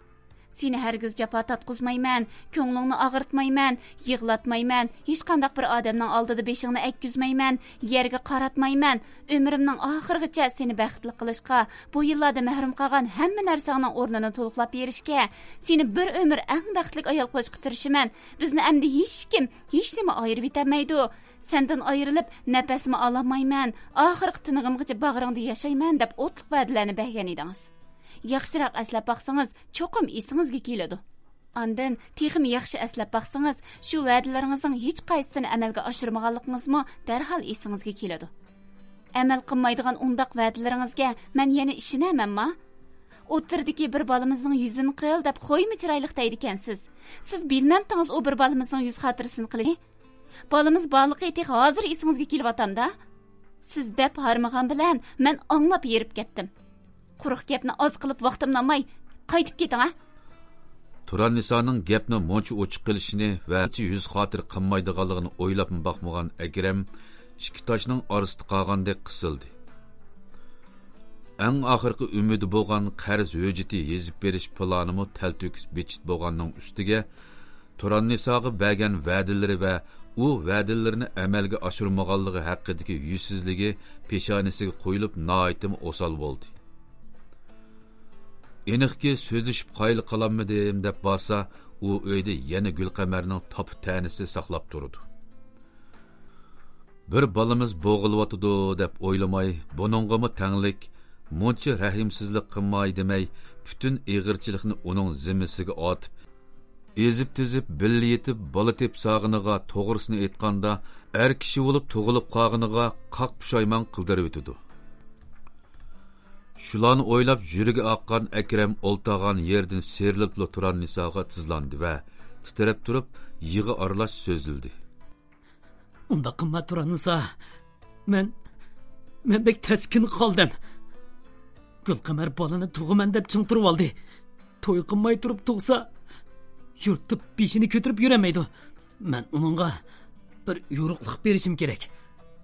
سېنى ھەرگىز جاپا تارتقۇزمايمەن، كۆڭلۈڭنى ئاغرىتمايمەن، يىغلاتمايمەن، ھېچقانداق بىر ئادەمنىڭ ئالدىدا بېشىڭنى ئەگكۈزمەيمەن، يەرگە قاراتمايمەن، ئۆمرۈمنىڭ ئاخىرىغىچە سېنى بەختلىك قىلىشقا، بۇ يىللاردا مەھرۇم قالغان ھەممە نەرسەڭنىڭ ئورنىنى تولۇقلاپ بېرىشكە، سېنى بىر ئۆمۈر ئەڭ بەختلىك ئايال قىلىشقا تىرىشىمەن. بىزنى ئەمدى ھېچكىم، ھېچنېمە ئايرىۋېتەلمەيدۇ. سەندىن ئايرىلىپ نەپەسمۇ ئالالمايمەن، ئاخىرقى تىنىقىمغىچە باغرىڭدا ياشايمەن دەپ ئوتلۇق ۋەدىلەرنى بەرگەن ئىدىڭىز. ياخشىراق ئەسلەپ باقسىڭىز، چوقۇم ئېسىڭىزگە كېلىدۇ. ئاندىن تېخىمۇ ياخشى ئەسلەپ باقسىڭىز، شۇ ۋەدىلىرىڭىزنىڭ ھېچقايسىسىنى ئەمەلگە ئاشۇرمىغانلىقىڭىزمۇ دەرھال ئېسىڭىزگە كېلىدۇ. ئەمەل قىلمايدىغان ئۇنداق ۋەدىلىرىڭىزگە مەن يەنە ئىشىنەمەنما؟ ئوتتۇرىدىكى بىر بالىمىزنىڭ يۈزىنى قىل دەپ خويمۇ چىرايلىق دەيدىكەنسىز. سىز بىلمەمتىڭىز ئۇ بىر بالىمىزنىڭ يۈز خاتىرىسىنى قىلىشنى؟ بالىمىز بارلىقى تېخى ھازىر ئېسىڭىزگە كېلىۋاتامدا؟ سىز دەپ ھارمىغان بىلەن مەن ئاڭلاپ ھېرىپ كەتتىم. قۇرۇق گەپنى ئاز قىلىپ ۋاقتىمنى ئالماي، قايتىپ كېتىڭە. تۇراننىسانىڭ گەپنى مۇنچە ئوچۇق قىلىشىنى ۋە يۈز خاتىرە قىلمايدىغانلىقىنى ئويلاپمۇ باقمىغان ئەكرەم ئىككى تاشنىڭ ئارىسىدا قالغاندەك قىسىلدى. ئەڭ ئاخىرقى ئۈمىدى بولغان قەرز ھۆججىتى يېزىپ بېرىش پىلانىمۇ تەلتۆكۈس بىتچىت بولغاننىڭ ئۈستىگە، تۇراننىساغا بەرگەن ۋەدىلىرى ۋە ئۇ ۋەدىلىرىنى ئەمەلگە ئاشۇرمىغانلىقى ھەققىدىكى يۈزسىزلىكى پېشانىسىگە قويۇلۇپ ناھايىتىمۇ ئوسال بولدى. ئېنىقكى، سۆزلىشىپ قايىل قالالمىدىم دەپ بارسا، ئۇ ئۆيدە يەنە گۈلقەمەرنىڭ تاپا تەنىسى ساقلاپ تۇرىدۇ. بىر بالىمىز بوغۇلۇۋاتىدۇ دەپ ئويلىماي، بۇنىڭغىمۇ تەڭلىك، مۇنچە رەھىمسىزلىك قىلماي دېمەي، پۈتۈن ئېغىرچىلىقنى ئۇنىڭ زىممىسىگە ئارتىپ، ئېزىپ-تېزىپ بىللە يېتىپ بالا تېپساغىنىغا، توغرىسىنى ئېيتقاندا، ئەر كىشى بولۇپ تۇغۇلۇپ قالغىنىغا قاق پۇشايمان قىلدۇرۇۋېتىدۇ. شۇلارنى ئويلاپ يۈرىكى ئاققان ئەكرەم ئولتۇرغان يېرىدىن سىيرىلىپلا تۇراننىساغا تىزلاندى ۋە تىترەپ تۇرۇپ يىغا ئارىلاش سۆزلىدى. ئۇنداق قىلما، تۇراننىسا. مەن، مەن بەك تەسكىن قالدىم. گۈلقەمەر بالىنى تۇغىمەن دەپ چىڭ تۇرۇۋالدى. توي قىلماي تۇرۇپ تۇغسا، يۇرتتا بېشىنى كۆتۈرۈپ يۈرەلمەيدۇ. مەن ئۇنىڭغا بىر يورۇقلۇق بېرىشىم كېرەك.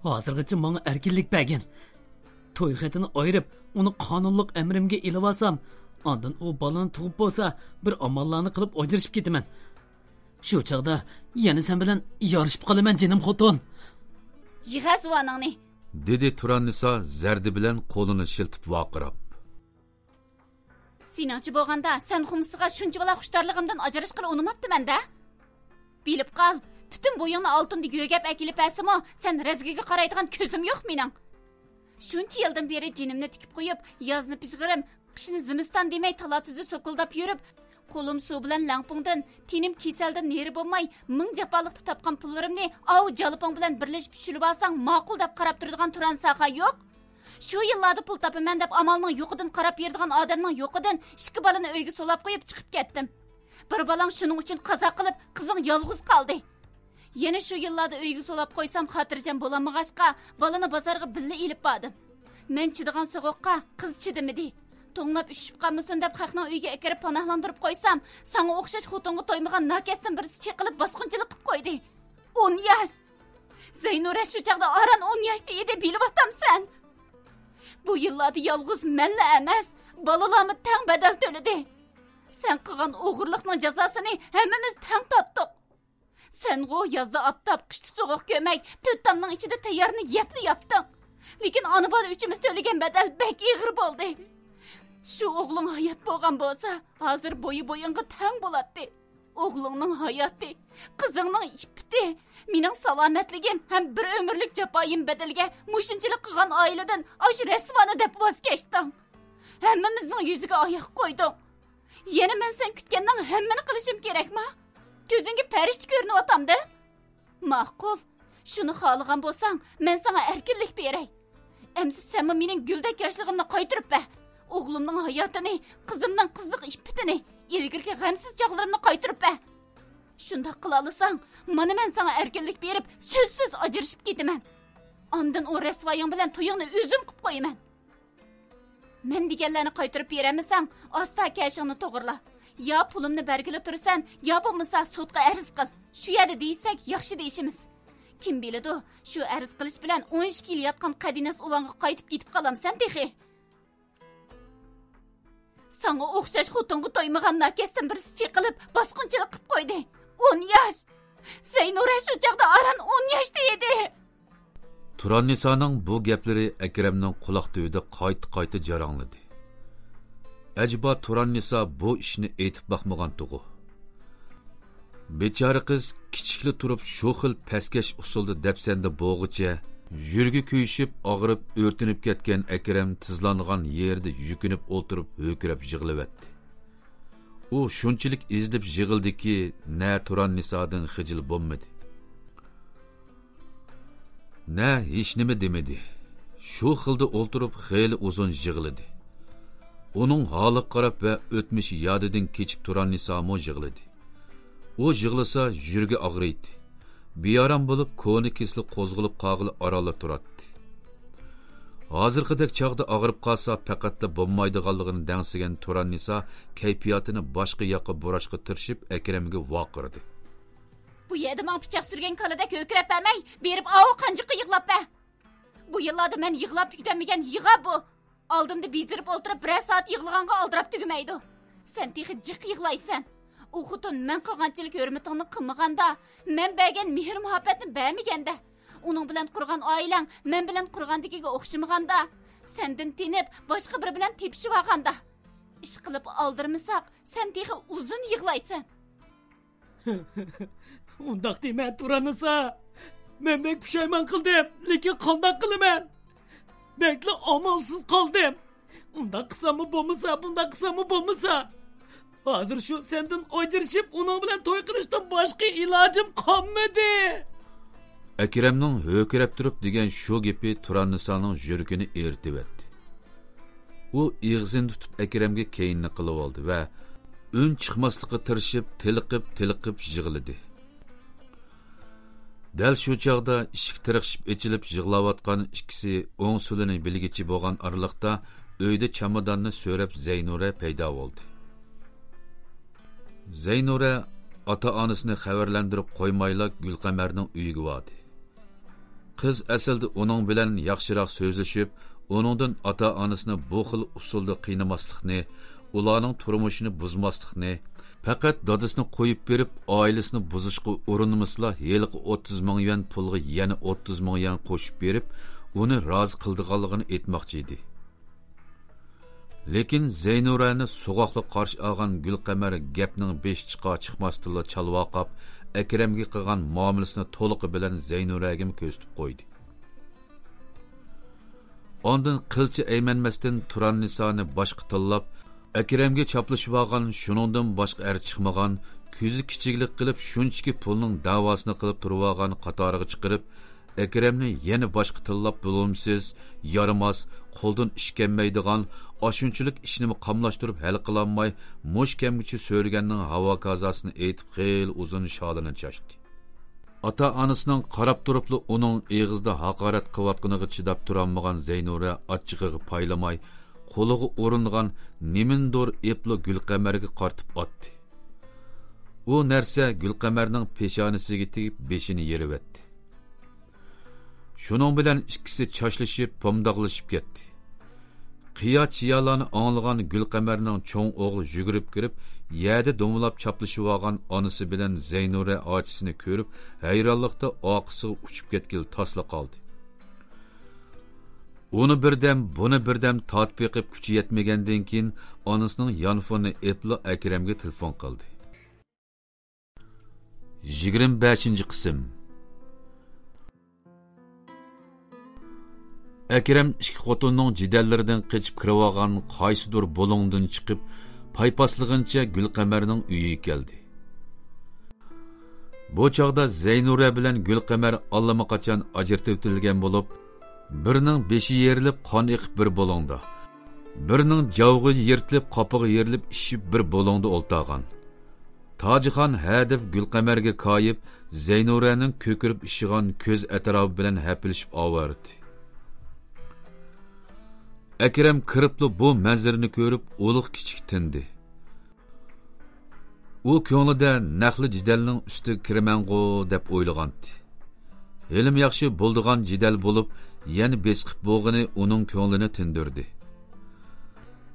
ھازىرغىچە ماڭا ئەركىنلىك بەرگىن. توي خېتىنى ئايرىپ، ئۇنى قانۇنلۇق ئەمرىمگە ئېلىۋالسام، ئاندىن ئۇ بالىنى تۇغۇپ بولسا، بىر ئاماللارنى قىلىپ ئاجرىشىپ كېتىمەن. شۇ چاغدا يەنە سەن بىلەن يارىشىپ قالىمەن، جېنىم خوتۇن. يىغە زۇۋانىڭنى! دېدى تۇراننىسا زەردە بىلەن قولىنى شىلتىپ ۋارقىراپ. سېنىڭچە بولغاندا، سەن خۇمسىغا شۇنچىۋالا خۇشتارلىقىمدىن ئاجراشقىلى ئۇنىماپتىمەن-دە. بىلىپ قال، پۈتۈن بويۇڭنى ئالتۇندىن يۆگەپ ئەكېلىپ بەرسىمۇ، سەن رەزگىگە قارايدىغان كۆزۈم يوق مېنىڭ. شۇنچە يىلدىن بېرى جېنىمنى تىكىپ قويۇپ، يازنى پىژغىرىم، قىشنى زىمىستان دېمەي تالا-تۈزدە سوكۇلداپ يۈرۈپ، قولۇم سۇ بىلەن لەڭپۇڭدىن، تېنىم كېسەلدىن نېرى بولماي، مىڭ جاپالىقتا تاپقان پۇللىرىمنى ئاۋۇ جالپاڭ بىلەن بىرلىشىپ چۈشۈرۈۋالساڭ ماقۇل دەپ قاراپ تۇرىدىغان تۇرانساخا يوق. شۇ يىللاردا پۇل تاپىمەن دەپ ئامالنىڭ يوقىدىن قاراپ يۈرىدىغان ئادەمنىڭ يوقىدىن ئىككى بالىنى ئۆيگە سولاپ قويۇپ چىقىپ كەتتىم. بىر بالاڭ شۇنىڭ ئۈچۈن قازا قىلىپ، قىزىڭ يالغۇز قالدى. يەنە شۇ يىللاردا ئۆيگە سولاپ قويسام خاتىرجەم بولالمىغاچقا، بالىنى بازارغا بىللە ئېلىپ باردىم. مەن چىدىغان سوغۇققا قىز چىدىمىدى. توڭلاپ ئۈششۈپ قالمىسۇن دەپ خەقنىڭ ئۆيىگە ئەكىرىپ پاناھلاندۇرۇپ قويسام، ساڭا ئوخشاش خوتۇنغا تويمىغان ناكەستىن بىرسى چېقىلىپ باسقۇنچىلىق قىلىپ قويدى. ئون ياش! زەينۇرە شۇ چاغدا ئاران ئون ياشتا ئىدى، بىلىۋاتامسەن؟ بۇ يىللاردا يالغۇز مەنلا ئەمەس، بالىلارمۇ تەڭ بەدەل تۆلىدى. سەن قىلغان ئوغرىلىقنىڭ جازاسىنى ھەممىمىز تەڭ تارتتۇق. سەنغۇ يازدا ئاپتاپ، قىشتا سوغۇق كۆيمەي، تۆت تامنىڭ ئىچىدە تەييارنى يەپلا ياتتىڭ. لېكىن ئانا-بالا ئۈچىمىز تۆلىگەن بەدەل بەك ئېغىر بولدى. شۇ ئوغلۇڭ ھايات بولغان بولسا، ھازىر بويى بويۇڭغا تەڭ بولاتتى. ئوغلۇڭنىڭ ھاياتى، قىزىڭنىڭ ئىپپىتى، مېنىڭ سالامەتلىكىم ھەم بىر ئۆمۈرلۈك جاپايىم بەدىلىگە مۇشۇنچىلىك قىلغان ئائىلىدىن ئاشۇ رەسۋانى دەپ ۋاز كەچتىڭ. ھەممىمىزنىڭ يۈزىگە ئاياق قويدۇڭ. يەنە مەن سەن كۈتكەننىڭ ھەممىنى قىلىشىم كېرەكما؟ كۆزۈڭگە پەرىشتە كۆرۈنۈۋاتامدۇ؟ ماقۇل، شۇنى خالىغان بولساڭ، مەن ساڭا ئەركىنلىك بېرەي. ئەمسە سەنمۇ مېنىڭ گۈلدەك ياشلىقىمنى قايتۇرۇپ بەر. ئوغلۇمنىڭ ھاياتىنى، قىزىمنىڭ قىزلىق ئىپپىتىنى، ئىلگىرىكى غەمسىز چاغلىرىمنى قايتۇرۇپ بەر. شۇنداق قىلالىساڭ، مانا مەن ساڭا ئەركىنلىك بېرىپ، سۆزسىز ئاجرىشىپ كېتىمەن. ئاندىن ئۇ رەسۋايىڭ بىلەن تويۇڭنى ئۆزۈم قىپ قويىمەن. مەن دېگەنلەرنى قايتۇرۇپ بېرەلمىسەڭ، ئاستا كەشىڭنى توغرىلا. يا پۇلۇمنى بەرگىلى تۇرىسەن، يا بولمىسا سوتقا ئەرز قىل. شۇ يەردە دېيىشسەك ياخشى دېيىشىمىز. كىم بىلىدۇ، شۇ ئەرز قىلىش بىلەن ئون ئىككى يىل ياتقان قەدىناس ئۇۋاڭغا قايتىپ كېتىپ قالامسەن تېخى. ساڭا ئوخشاش خوتۇنغا تويمىغان ناكەستىن بىرسى چېقىلىپ، باسقۇنچىلىق قىپ قويدى. ئون ياش! زەينۇرە شۇ چاغدا ئاران ئون ياشتا ئىدى. تۇراننىسانىڭ بۇ گەپلىرى ئەكرەمنىڭ قۇلاق تۈۋىدە قايتا-قايتا جاراڭلىدى. ئەجەبا تۇراننىسا بۇ ئىشنى ئېيتىپ باقمىغانتىغۇ؟ بىچارە قىز كىچىكلا تۇرۇپ شۇ خىل پەسكەش ئۇسۇلدا دەپسەندە بولغۇچە، يۈرىكى كۆيۈشۈپ، ئاغرىپ، ئۆرتىنىپ كەتكەن ئەكرەم تىزلانغان يېرىدە يۈكۈنۈپ ئولتۇرۇپ ھۆركىرەپ يىغلىۋەتتى. ئۇ شۇنچىلىك ئېزىلىپ يىغلىدىكى، نە تۇراننىسادىن خىجىل بولمىدى. نە ھېچنېمە دېمىدى. شۇ خىلدا ئولتۇرۇپ خېلى ئۇزۇن يىغلىدى. ئۇنىڭ ھالىغا قاراپ ۋە ئۆتمۈشى يادىدىن كېچىپ تۇراننىسامۇ يىغلىدى. ئۇ يىغلىسا يۈرىكى ئاغرىيتتى. بىئارام بولۇپ، كونا كېسىلى قوزغىلىپ قالغىلى ئارانلا تۇراتتى. ھازىرقىدەك چاغدا ئاغرىپ قالسا پەقەتلا بولمايدىغانلىقىنى دەڭسىگەن تۇراننىسا كەيپىياتىنى باشقا ياققا بۇراشقا تىرىشىپ ئەكرەمگە ۋارقىرىدى. بۇ يەردە ماڭا پىچاق سۈرگەن كالىدەك ھۆركىرەپ بەرمەي، بېرىپ ئاۋۇ قانجىققا يىغلاپ بەر. بۇ يىللاردا مەن يىغلاپ تۈگىتەلمىگەن يىغا بۇ. ئالدىمدا بېزىرىپ ئولتۇرۇپ بىرەر سائەت يىغلىغانغا ئالدىراپ تۈگىمەيدۇ. سەن تېخى جىق يىغلايسەن. ئۇ خوتۇن مەن قىلغانچىلىك ھۆرمىتىڭنى قىلمىغاندا، مەن بەرگەن مېھىر مۇھەببەتنى بەرمىگەندە، ئۇنىڭ بىلەن قۇرغان ئائىلەڭ مەن بىلەن قۇرغاندىكىگە ئوخشىمىغاندا، سەندىن تېنىپ باشقا بىرى بىلەن تېپىشىۋالغاندا، ئىشقىلىپ ئالدىرىمىساق، سەن تېخى ئۇزۇن يىغلايسەن. ئۇنداق دېمە، تۇرانىسا. مەن بەك پۇشايمان قىلدىم، لېكىن قانداق قىلىمەن؟ بەكلا ئامالسىز قالدىم. ئۇنداق قىلساممۇ بولمىسا، بۇنداق قىلساممۇ بولمىسا. ھازىر شۇ سەندىن ئاجرىشىپ، ئۇنىڭ بىلەن توي قىلىشتىن باشقا ئىلاجىم قالمىدى. ئەكرەمنىڭ ھۆركىرەپ تۇرۇپ دېگەن شۇ گېپى تۇرانىسانىڭ يۈرىكىنى ئېرىتىۋەتتى. ئۇ ئېغىزىنى تۇتۇپ ئەكرەمگە كەينىنى قىلىۋالدى ۋە ئۈن چىقماسلىققا تىرىشىپ، تېلىقىپ، تېلىقىپ يىغلىدى. دەل شۇ چاغدا ئىشىك تىرىقشىپ ئېچىلىپ، يىغلاۋاتقان ئىككىسى ئوڭ سولىنى بىلگۈچى بولغان ئارىلىقتا، ئۆيدە چاماداننى سۆرەپ زەينۇرە پەيدا بولدى. زەينۇرە ئاتا-ئانىسىنى خەۋەرلەندۈرۈپ قويمايلا، گۈلقەمەرنىڭ ئۆيىگە باردى. قىز ئەسلىدە ئۇنىڭ بىلەن ياخشىراق سۆزلىشىپ، ئۇنىڭدىن ئاتا-ئانىسىنى بۇ خىل ئۇسۇلدا قىينىماسلىقنى، ئۇلارنىڭ تۇرمۇشىنى بۇزماسلىقنى، پەقەت دادىسىنى قويۇپ بېرىپ، ئائىلىسىنى بۇزۇشقا ئۇرۇنمىسىلا، ھېلىقى ئوتتۇز مىڭ يۈەن پۇلغا يەنە ئوتتۇز مىڭ يۈەن قوشۇپ بېرىپ، ئۇنى رازى قىلىدىغانلىقىنى ئېيتماقچى ئىدى. لېكىن زەينۇرەنى سوغۇقلۇق قارشى ئالغان گۈلقەمەر گەپنىڭ بېشى چىقار چىقماستىنلا چالۋاقاپ، ئەكرەمگە قىلغان مۇئامىلىسىنى تولۇقى بىلەن زەينۇرەگىمۇ كۆرسىتىپ قويدى. ئاندىن قىلچە ئەيمەنمەستىن تۇراننىسانى باشقا تىللاپ، ئەكرەمگە چاپلىشىۋالغان، شۇنىڭدىن باشقا ئەر چىقمىغان، كۆزى كىچىكلىك قىلىپ، شۇنچىكى پۇلنىڭ دەۋاسىنى قىلىپ تۇرۇۋالغان قاتارىغا چىقىرىپ، ئەكرەمنى يەنە باشقا تىللاپ، بولۇمسىز، يارىماس، قولدىن ئىش كەلمەيدىغان، ئاشۇنچىلىك ئىشنىمۇ قاملاشتۇرۇپ ھەل قىلالماي، مۇشۇ كەمگىچە سۆرىگەننىڭ ھاۋا كازاسىنى ئېيتىپ، خېلى ئۇزۇن شالىنى چاچتى. ئاتا-ئانىسىنىڭ قاراپ تۇرۇپلا ئۇنىڭ ئېغىزدا ھاقارەت قىلىۋاتقىنىغا چىداپ تۇرالمىغان زەينۇرە ئاچچىقىغا پايلىماي، قولىغا ئورۇنغان نېمىندۇر ئېپلا گۈلقەمەرگە قارىتىپ ئاتتى. ئۇ نەرسە گۈلقەمەرنىڭ پېشانىسىگە تېگىپ، بېشىنى يېرىۋەتتى. شۇنىڭ بىلەن ئىككىسى چاچلىشىپ، پومداقلىشىپ كەتتى. قىيا-چىيالارنى ئاڭلىغان گۈلقەمەرنىڭ چوڭ ئوغلى يۈگۈرۈپ كىرىپ، يەردە دومىلاپ چاپلىشىۋالغان ئانىسى بىلەن زەينۇرە ئاچىسىنى كۆرۈپ، ھەيرانلىقتا ئارقىسىغا ئۇچۇپ كەتكىلى تاسلا قالدى. ئۇنى بىردەم، بۇنى بىردەم تارتىپ بېقىپ، كۈچى يەتمىگەندىن كېيىن، ئانىسىنىڭ يانفونىنى ئېلىپلا ئەكرەمگە تېلېفون قىلدى. يىگىرمە بەشىنچى قىسىم. ئەكرەم ئىككى خوتۇننىڭ جېدەللىرىدىن قېچىپ كىرىۋالغان قايسىدۇر بۇلۇڭدىن چىقىپ، پايپاسلىغىنىچە گۈلقەمەرنىڭ ئۆيىگە كەلدى. بۇ چاغدا زەينۇرە بىلەن گۈلقەمەر ئاللىماقاچان ئاجرىتىۋېتىلگەن بولۇپ، بىرىنىڭ بېشى يېرىلىپ، قان ئېقىپ بىر بۇلۇڭدا، بىرىنىڭ جاۋىقى يىرتىلىپ، قاپىقى يېرىلىپ، ئىششىپ بىر بۇلۇڭدا ئولتۇرغان. تاجىخان ھە دەپ گۈلقەمەرگە كايىپ، زەينۇرەنىڭ كۆكىرىپ ئىششىغان كۆز ئەتراپى بىلەن ھەپىلىشىپ ئاۋارىدى. ئەكرەم كىرىپلا بۇ مەنزىرىنى كۆرۈپ، ئۇلۇغ كىچىك تىندى. ئۇ كۆڭلىدە نەقلى جېدەلنىڭ ئۈستىگە كىرىمەنغۇ دەپ ئويلىغانتى. ھېلىمۇ ياخشى بولىدىغان جېدەل بولۇپ، يەنە بېسىقىپ بولغىنى ئۇنىڭ كۆڭلىنى تىندۈردى.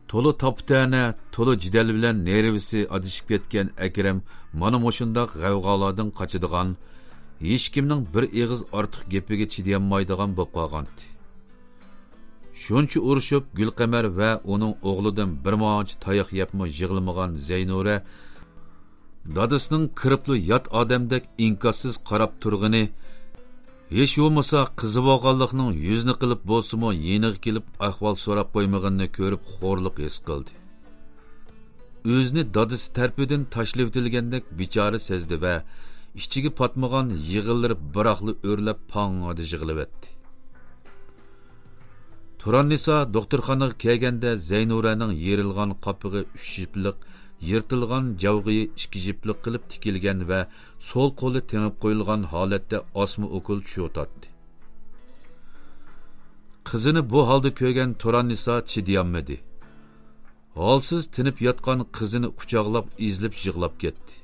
تولا تاپا-تەنە، تولا جېدەل بىلەن نېرۋىسى ئادىشىپ كەتكەن ئەكرەم مانا مۇشۇنداق غەۋغالاردىن قاچىدىغان، ھېچكىمنىڭ بىر ئېغىز ئارتۇق گېپىگە چىدىيالمايدىغان بولۇپ قالغانتى. شۇنچە ئۇرۇشۇپ، گۈلقەمەر ۋە ئۇنىڭ ئوغلىدىن بىر مانچە تاياق يەپمۇ يىغلىمىغان زەينۇرە دادىسىنىڭ كىرىپلا يات ئادەمدەك ئىنكاسسىز قاراپ تۇرغىنى، ھېچ بولمىسا قىزى بولغانلىقنىڭ يۈزىنى قىلىپ بولسىمۇ يېنىغا كېلىپ ئەھۋال سوراپ قويمىغىنىنى كۆرۈپ خورلۇق ھېس قىلدى. ئۆزىنى دادىسى تەرىپىدىن تاشلىۋېتىلگەندەك بىچارە سەزدى ۋە ئىچىگە پاتمىغان يىغىلىرى بىراقلا ئۆرلەپ پاڭڭىدە يىغلىۋەتتى. تۇراننىسا دوختۇرخانىغا كەلگەندە زەينۇرەنىڭ يېرىلغان قاپىقى ئۈچ جىپلىق، يىرتىلغان جاۋغىيى ئىككى جىپلىق قىلىپ تىكىلگەن ۋە سول قولى تېڭىپ قويۇلغان ھالەتتە ئاسما ئوكۇل چۈشۈۋاتاتتى. قىزىنى بۇ ھالدا كۆرگەن تۇراننىسا چىدىيالمىدى. ھالسىز تىنىپ ياتقان قىزىنى قۇچاقلاپ ئېزىلىپ يىغلاپ كەتتى.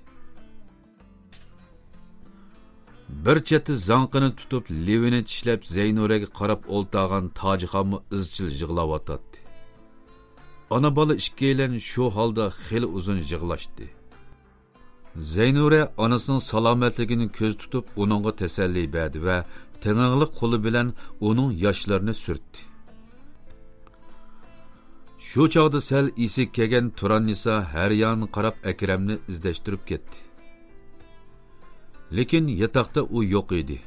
بىر چەتتە زاڭقىنى تۇتۇپ، لېۋىنى چىشلەپ زەينۇرەگە قاراپ ئولتۇرغان تاجىخانمۇ ئىزچىل يىغلاۋاتاتتى. ئانا-بالا ئىككىيلەن شۇ ھالدا خېلى ئۇزۇن يىغلاشتى. زەينۇرە ئانىسىنىڭ سالامەتلىكىنى كۆزدە تۇتۇپ، ئۇنىڭغا تەسەللى بەردى ۋە تېڭىڭلىق قولى بىلەن ئۇنىڭ ياشلىرىنى سۈرتتى. شۇ چاغدا سەل ئېسىگە كەلگەن تۇراننىسا ھەر يانغا قاراپ ئەكرەمنى ئىزدەشتۈرۈپ كەتتى. لېكىن ياتاقتا ئۇ يوق ئىدى.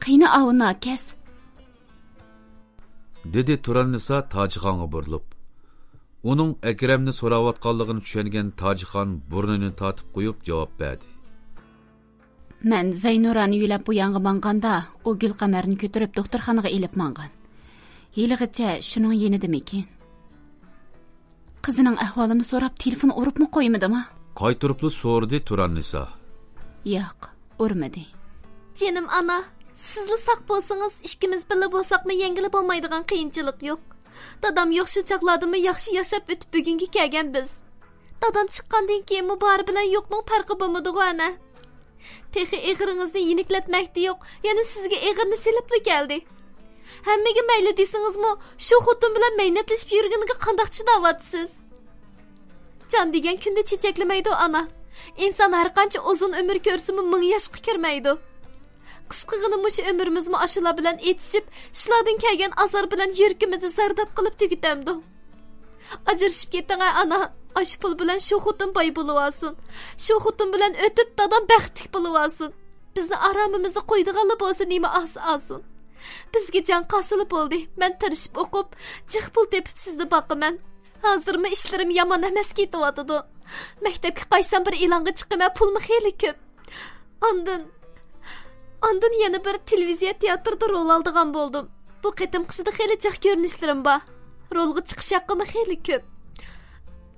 قېنى ئاۋۇ ناكەس؟ دېدى تۇراننىسا تاجىخانغا بۇرۇلۇپ. ئۇنىڭ ئەكرەمنى سوراۋاتقانلىقىنى چۈشەنگەن تاجىخان بۇرنىنى تارتىپ قويۇپ جاۋاب بەردى. مەن زەينۇرانى يۆلەپ بۇ يانغا ماڭغاندا، ئۇ گۈلقەمەرنى كۆتۈرۈپ دوختۇرخانىغا ئېلىپ ماڭغان. ھېلىغىچە شۇنىڭ يېنىدىمىكىن؟ قىزىنىڭ ئەھۋالىنى سوراپ تېلېفون ئۇرۇپمۇ قويمىدىما؟ قايتۇرۇپلا سورىدى تۇراننىسا. ياق، ئۇرمىدى. جېنىم ئانا، سىزلا ساق بولسىڭىز، ئىككىمىز بىللە بولساقمۇ يەڭگىلى بولمايدىغان قىيىنچىلىق يوق. دادام يوق شۇ چاغلاردىمۇ ياخشى ياشاپ ئۆتۈپ بۈگۈنگە كەلگەن بىز. دادام چىققاندىن كېيىنمۇ بار بىلەن يوقنىڭ پەرقى بولمىدىغۇ ئەنە. تېخى ئېغىرىڭىزنى يېنىكلەتمەكتە يوق، يەنە سىزگە ئېغىرنى سېلىپلا كەلدى. ھەممىگە مەيلى دېسىڭىزمۇ، شۇ خوتۇن بىلەن مەينەتلىشىپ يۈرگىنىگە قانداق چىداۋاتىسىز؟ جان دېگەن كۈندە چېچەكلىمەيدۇ ئانا. ئىنسان ھەرقانچە ئۇزۇن ئۆمۈر كۆرسىمۇ مىڭ ياشقا كىرمەيدۇ. قىسقىغىنا مۇشۇ ئۆمرىمىزمۇ ئاشۇلار بىلەن ئېتىشىپ، شۇلاردىن كەلگەن ئازار بىلەن يۈرىكىمىزنى زەرداب قىلىپ تۈگىتەمدۇ؟ ئاجرىشىپ كېتىڭە ئانا، ئاشۇ پۇل بىلەن شۇ خوتۇن باي بولۇۋالسۇن. شۇ خوتۇن بىلەن ئۆتۈپ دادام بەختلىك بولۇۋالسۇن. بىزنى ئارامىمىزدا قويىدىغانلا بولسا نېمە ئالسا ئالسۇن. بىزگە جان قالسىلا بولدى. مەن تىرىشىپ ئوقۇپ، جىق پۇل تېپىپ سىزنى باقىمەن. ھازىرمۇ ئىشلىرىم يامان ئەمەس كېتىۋاتىدۇ. مەكتەپكە قايتسام بىر ئېلانغا چىقىمەن، پۇلمۇ خېلى كۆپ. ئاندىن، ئاندىن يەنە بىر تېلېۋىزىيە تىياتىردا رول ئالىدىغان بولدۇم. بۇ قېتىمقىسىدا خېلى جىق كۆرۈنۈشلىرىم بار. رولغا چىقىش ھەققىمۇ خېلى كۆپ.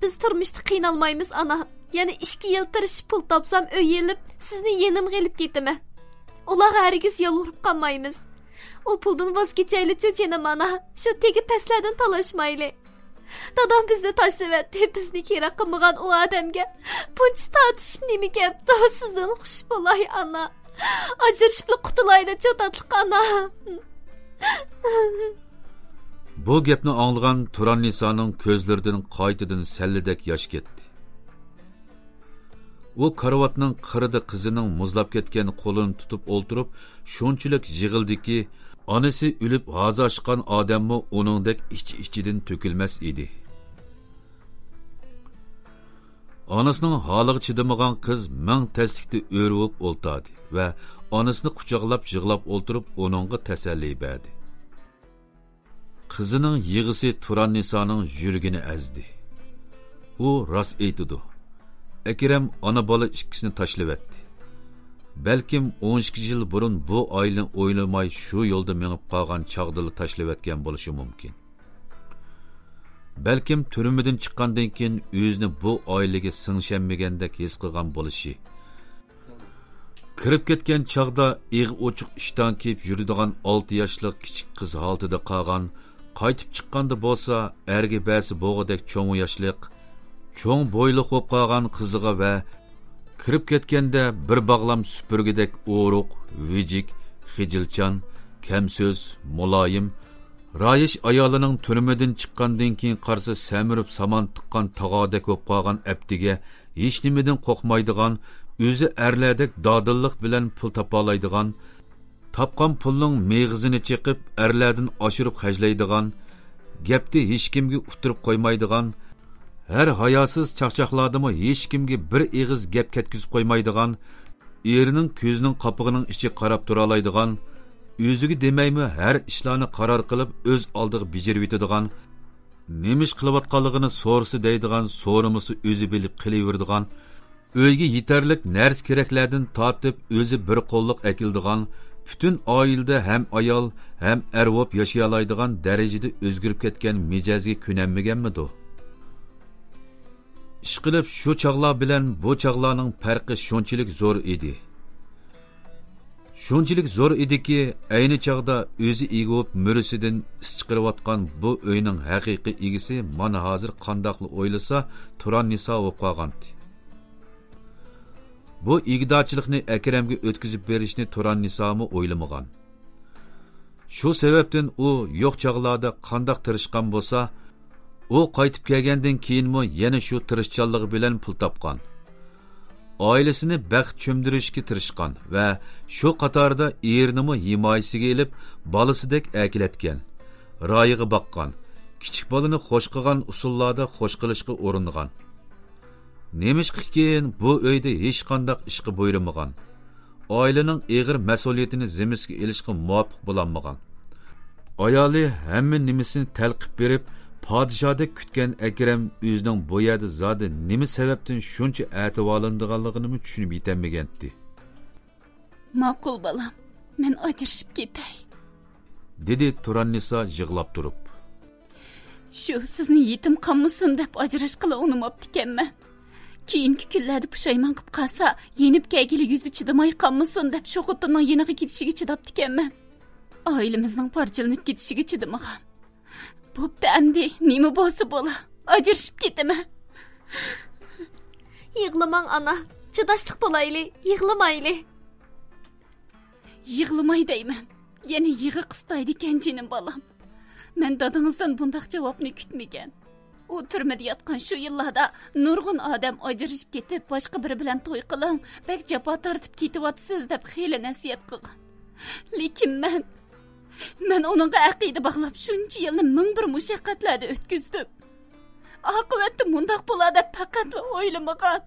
بىز تۇرمۇشتا قىينالمايمىز ئانا. يەنە ئىككى يىل تىرىشىپ پۇل تاپسام ئۆي ئېلىپ، سىزنى يېنىمغا ئېلىپ كېتىمەن. ئۇلارغا ھەرگىز يالۋۇرۇپ قالمايمىز. ئۇ پۇلدىن ۋاز كېچەيلىچۇ جېنىم ئانا. شۇ تېگى پەسلەردىن تالاشمايلى. دادام بىزنى تاشلىۋەتتى، بىزنى كېرەك قىلمىغان ئۇ ئادەمگە بۇنچە تارتىشىپ نېمە گەپتۇ؟ سىزدىن خۇش بولاي ئانا. ئاجرىشىپلا قۇتۇلايلىچۇ تاتلىق ئانا. بۇ گەپنى ئاڭلىغان تۇراننىسانىڭ كۆزلىرىدىن قايتىدىن سەللىدەك ياش كەتتى. ئۇ كارىۋاتنىڭ قىرىدا قىزىنىڭ مۇزلاپ كەتكەن قولىنى تۇتۇپ ئولتۇرۇپ، شۇنچىلىك يىغلىدىكى، ئانىسى ئۆلۈپ ھازا ئاشقان ئادەممۇ ئۇنىڭدەك ئىچ-ئىچىدىن تۆكۈلمەس ئىدى. ئانىسىنىڭ ھالىغا چىدىمىغان قىز مىڭ تەسلىكتە ئۆرە بولۇپ ئولتۇردى ۋە ئانىسىنى قۇچاقلاپ يىغلاپ ئولتۇرۇپ ئۇنىڭغا تەسەللى بەردى. قىزىنىڭ يىغىسى تۇراننىسانىڭ يۈرىكىنى ئەزدى. ئۇ راست ئېيتىدۇ. ئەكرەم ئانا-بالا ئىككىسىنى تاشلىۋەتتى. بەلكىم ئون ئىككى يىل بۇرۇن بۇ ئائىلىنى ئويلىماي شۇ يولدا مېڭىپ قالغان چاغدىلا تاشلىۋەتكەن بولۇشى مۇمكىن. بەلكىم تۈرمىدىن چىققاندىن كېيىن ئۆزىنى بۇ ئائىلىگە سىڭىشەلمىگەندەك ھېس قىلغان بولۇشى. كىرىپ كەتكەن چاغدا ئېغى ئوچۇق ئىشتان كىيىپ يۈرىدىغان ئالتە ياشلىق كىچىك قىز ھالىتىدە قالغان، قايتىپ چىققاندا بولسا ئەرگە بەرسە بولغۇدەك چوڭ ياشلىق، چوڭ بويلۇق بولۇپ قالغان قىزىغا ۋە كىرىپ كەتكەندە بىر باغلام سۈپۈرگىدەك ئورۇق، ۋىجىك، خىجىلچان، كەمسۆز، مۇلايىم، رايىش ئايالىنىڭ تۈرمىدىن چىققاندىن كېيىن قارىسا سەمرىپ سامان تىققان تاغاردەك بولۇپ قالغان ئەپتىگە ھېچنېمىدىن قورقمايدىغان، ئۆزى ئەرلەردەك دادىللىق بىلەن پۇل تاپالايدىغان، تاپقان پۇلنىڭ مېغىزىنى چېقىپ، ئەرلەردىن ئاشۇرۇپ خەجلەيدىغان، گەپتە ھېچكىمگە ئۇتتۇرۇپ قويمايدىغان، ھەر ھاياسىز چاقچاقلاردىمۇ ھېچكىمگە بىر ئېغىز گەپ كەتكۈزۈپ قويمايدىغان، ئېرىنىڭ كۆزىنىڭ قاپىقىنىڭ ئىچىگە قاراپ تۇرالايدىغان، ئۆزىگە دېمەيمۇ ھەر ئىشلارنى قارار قىلىپ ئۆز ئالدىغا بېجىرىۋېتىدىغان، نېمە ئىش قىلىۋاتقانلىقىنى سورىسا دەيدىغان، سورىمىسا ئۆزى بىلىپ قېلىۋېرىدىغان، ئۆيگە يېتەرلىك نەرسە-كېرەكلەردىن تارتىپ ئۆزى بىر قوللۇق ئەكېلىدىغان، پۈتۈن ئائىلىدە ھەم ئايال، ھەم ئەر بولۇپ ياشىيالايدىغان دەرىجىدە ئۆزگىرىپ كەتكەن مىجەزگە كۆنەلمىگەنمىدۇ؟ ئىشقىلىپ، شۇ چاغلار بىلەن بۇ چاغلارنىڭ پەرقى شۇنچىلىك زور ئىدى. شۇنچىلىك زور ئىدىكى، ئەينى چاغدا ئۆزى ئىگە بولۇپ مۈرىسىدىن ئىس چىقىرىۋاتقان بۇ ئۆينىڭ ھەقىقىي ئىگىسى مانا ھازىر قانداقلا ئويلىسا تۇراننىسا بولۇپ قالغانتى. بۇ ئىگىدارچىلىقنى ئەكرەمگە ئۆتكۈزۈپ بېرىشنى تۇراننىسامۇ ئويلىمىغان. شۇ سەۋەبتىن ئۇ يوق چاغلاردا قانداق تىرىشقان بولسا، ئۇ قايتىپ كەلگەندىن كېيىنمۇ يەنە شۇ تىرىشچانلىقى بىلەن پۇل تاپقان. ئائىلىسىنى بەخت چۆمدۈرۈشكە تىرىشقان ۋە شۇ قاتاردا ئېرىنىمۇ ھىمايىسىگە ئېلىپ، بالىسىدەك ئەكېلەتكەن، رايىغا باققان، كىچىك بالىنى خوش قىلغان ئۇسۇللاردا خوش قىلىشقا ئۇرۇنغان. نېمىشقىكىن بۇ ئۆيدە ھېچقانداق ئىشقا بۇيرۇمىغان. ئائىلىنىڭ ئېغىر مەسئۇلىيىتىنى زىممىسىگە ئېلىشقا مۇۋاپىق بولالمىغان. ئايالى ھەممە نېمىسىنى تەلقىپ بېرىپ، پادىشاھدەك كۈتكەن ئەكرەم ئۆزىنىڭ بۇ يەردە زادى نېمە سەۋەبتىن شۇنچە ئەتىۋارلىنىدىغانلىقىنىمۇ چۈشىنىپ يېتەلمىگەنتى. ماقۇل، بالام، مەن ئاجرىشىپ كېتەي، دېدى تۇراننىسا يىغلاپ تۇرۇپ. شۇ سىزنى يېتىم قالمىسۇن دەپ ئاجراشقىلا ئۇنىماپتىكەنمەن. كېيىنكى كۈنلەردە پۇشايمان قىپ قالسا، يېنىپ كەلگىلى يۈزى چىدىماي قالمىسۇن دەپ شۇ خوتۇننىڭ يېنىغا كېتىشىگە چىداپتىكەنمەن. ئائىلىمىزنىڭ پارچىلىنىپ كېتىشىگە چىدىمىغان. بوپتۇ ئەمدى، نېمە بولسا بولا، ئاجرىشىپ كېتىمەن. يىغلىماڭ ئانا، چىداشلىق بولايلى، يىغلىمايلى. يىغلىماي دەيمەن. يەنە يىغا قىستايدىكەن جېنىم بالام. مەن دادىڭىزدىن بۇنداق جاۋابنى كۈتمىگەن. ئۇ تۈرمىدە ياتقان شۇ يىللاردا نۇرغۇن ئادەم ئاجرىشىپ كېتىپ، باشقا بىرى بىلەن توي قىلىڭ، بەك جاپا تارتىپ كېتىۋاتىسىز دەپ خېلى نەسىھەت قىلغان. لېكىن مەن، مەن ئۇنىڭغا ئەقىدە باغلاپ، شۇنچە يىلنى مىڭ بىر مۇشەققەتلەردە ئۆتكۈزدۈم. ئاقىۋەتتە مۇنداق بولار دەپ پەقەتلا ئويلىمىغان.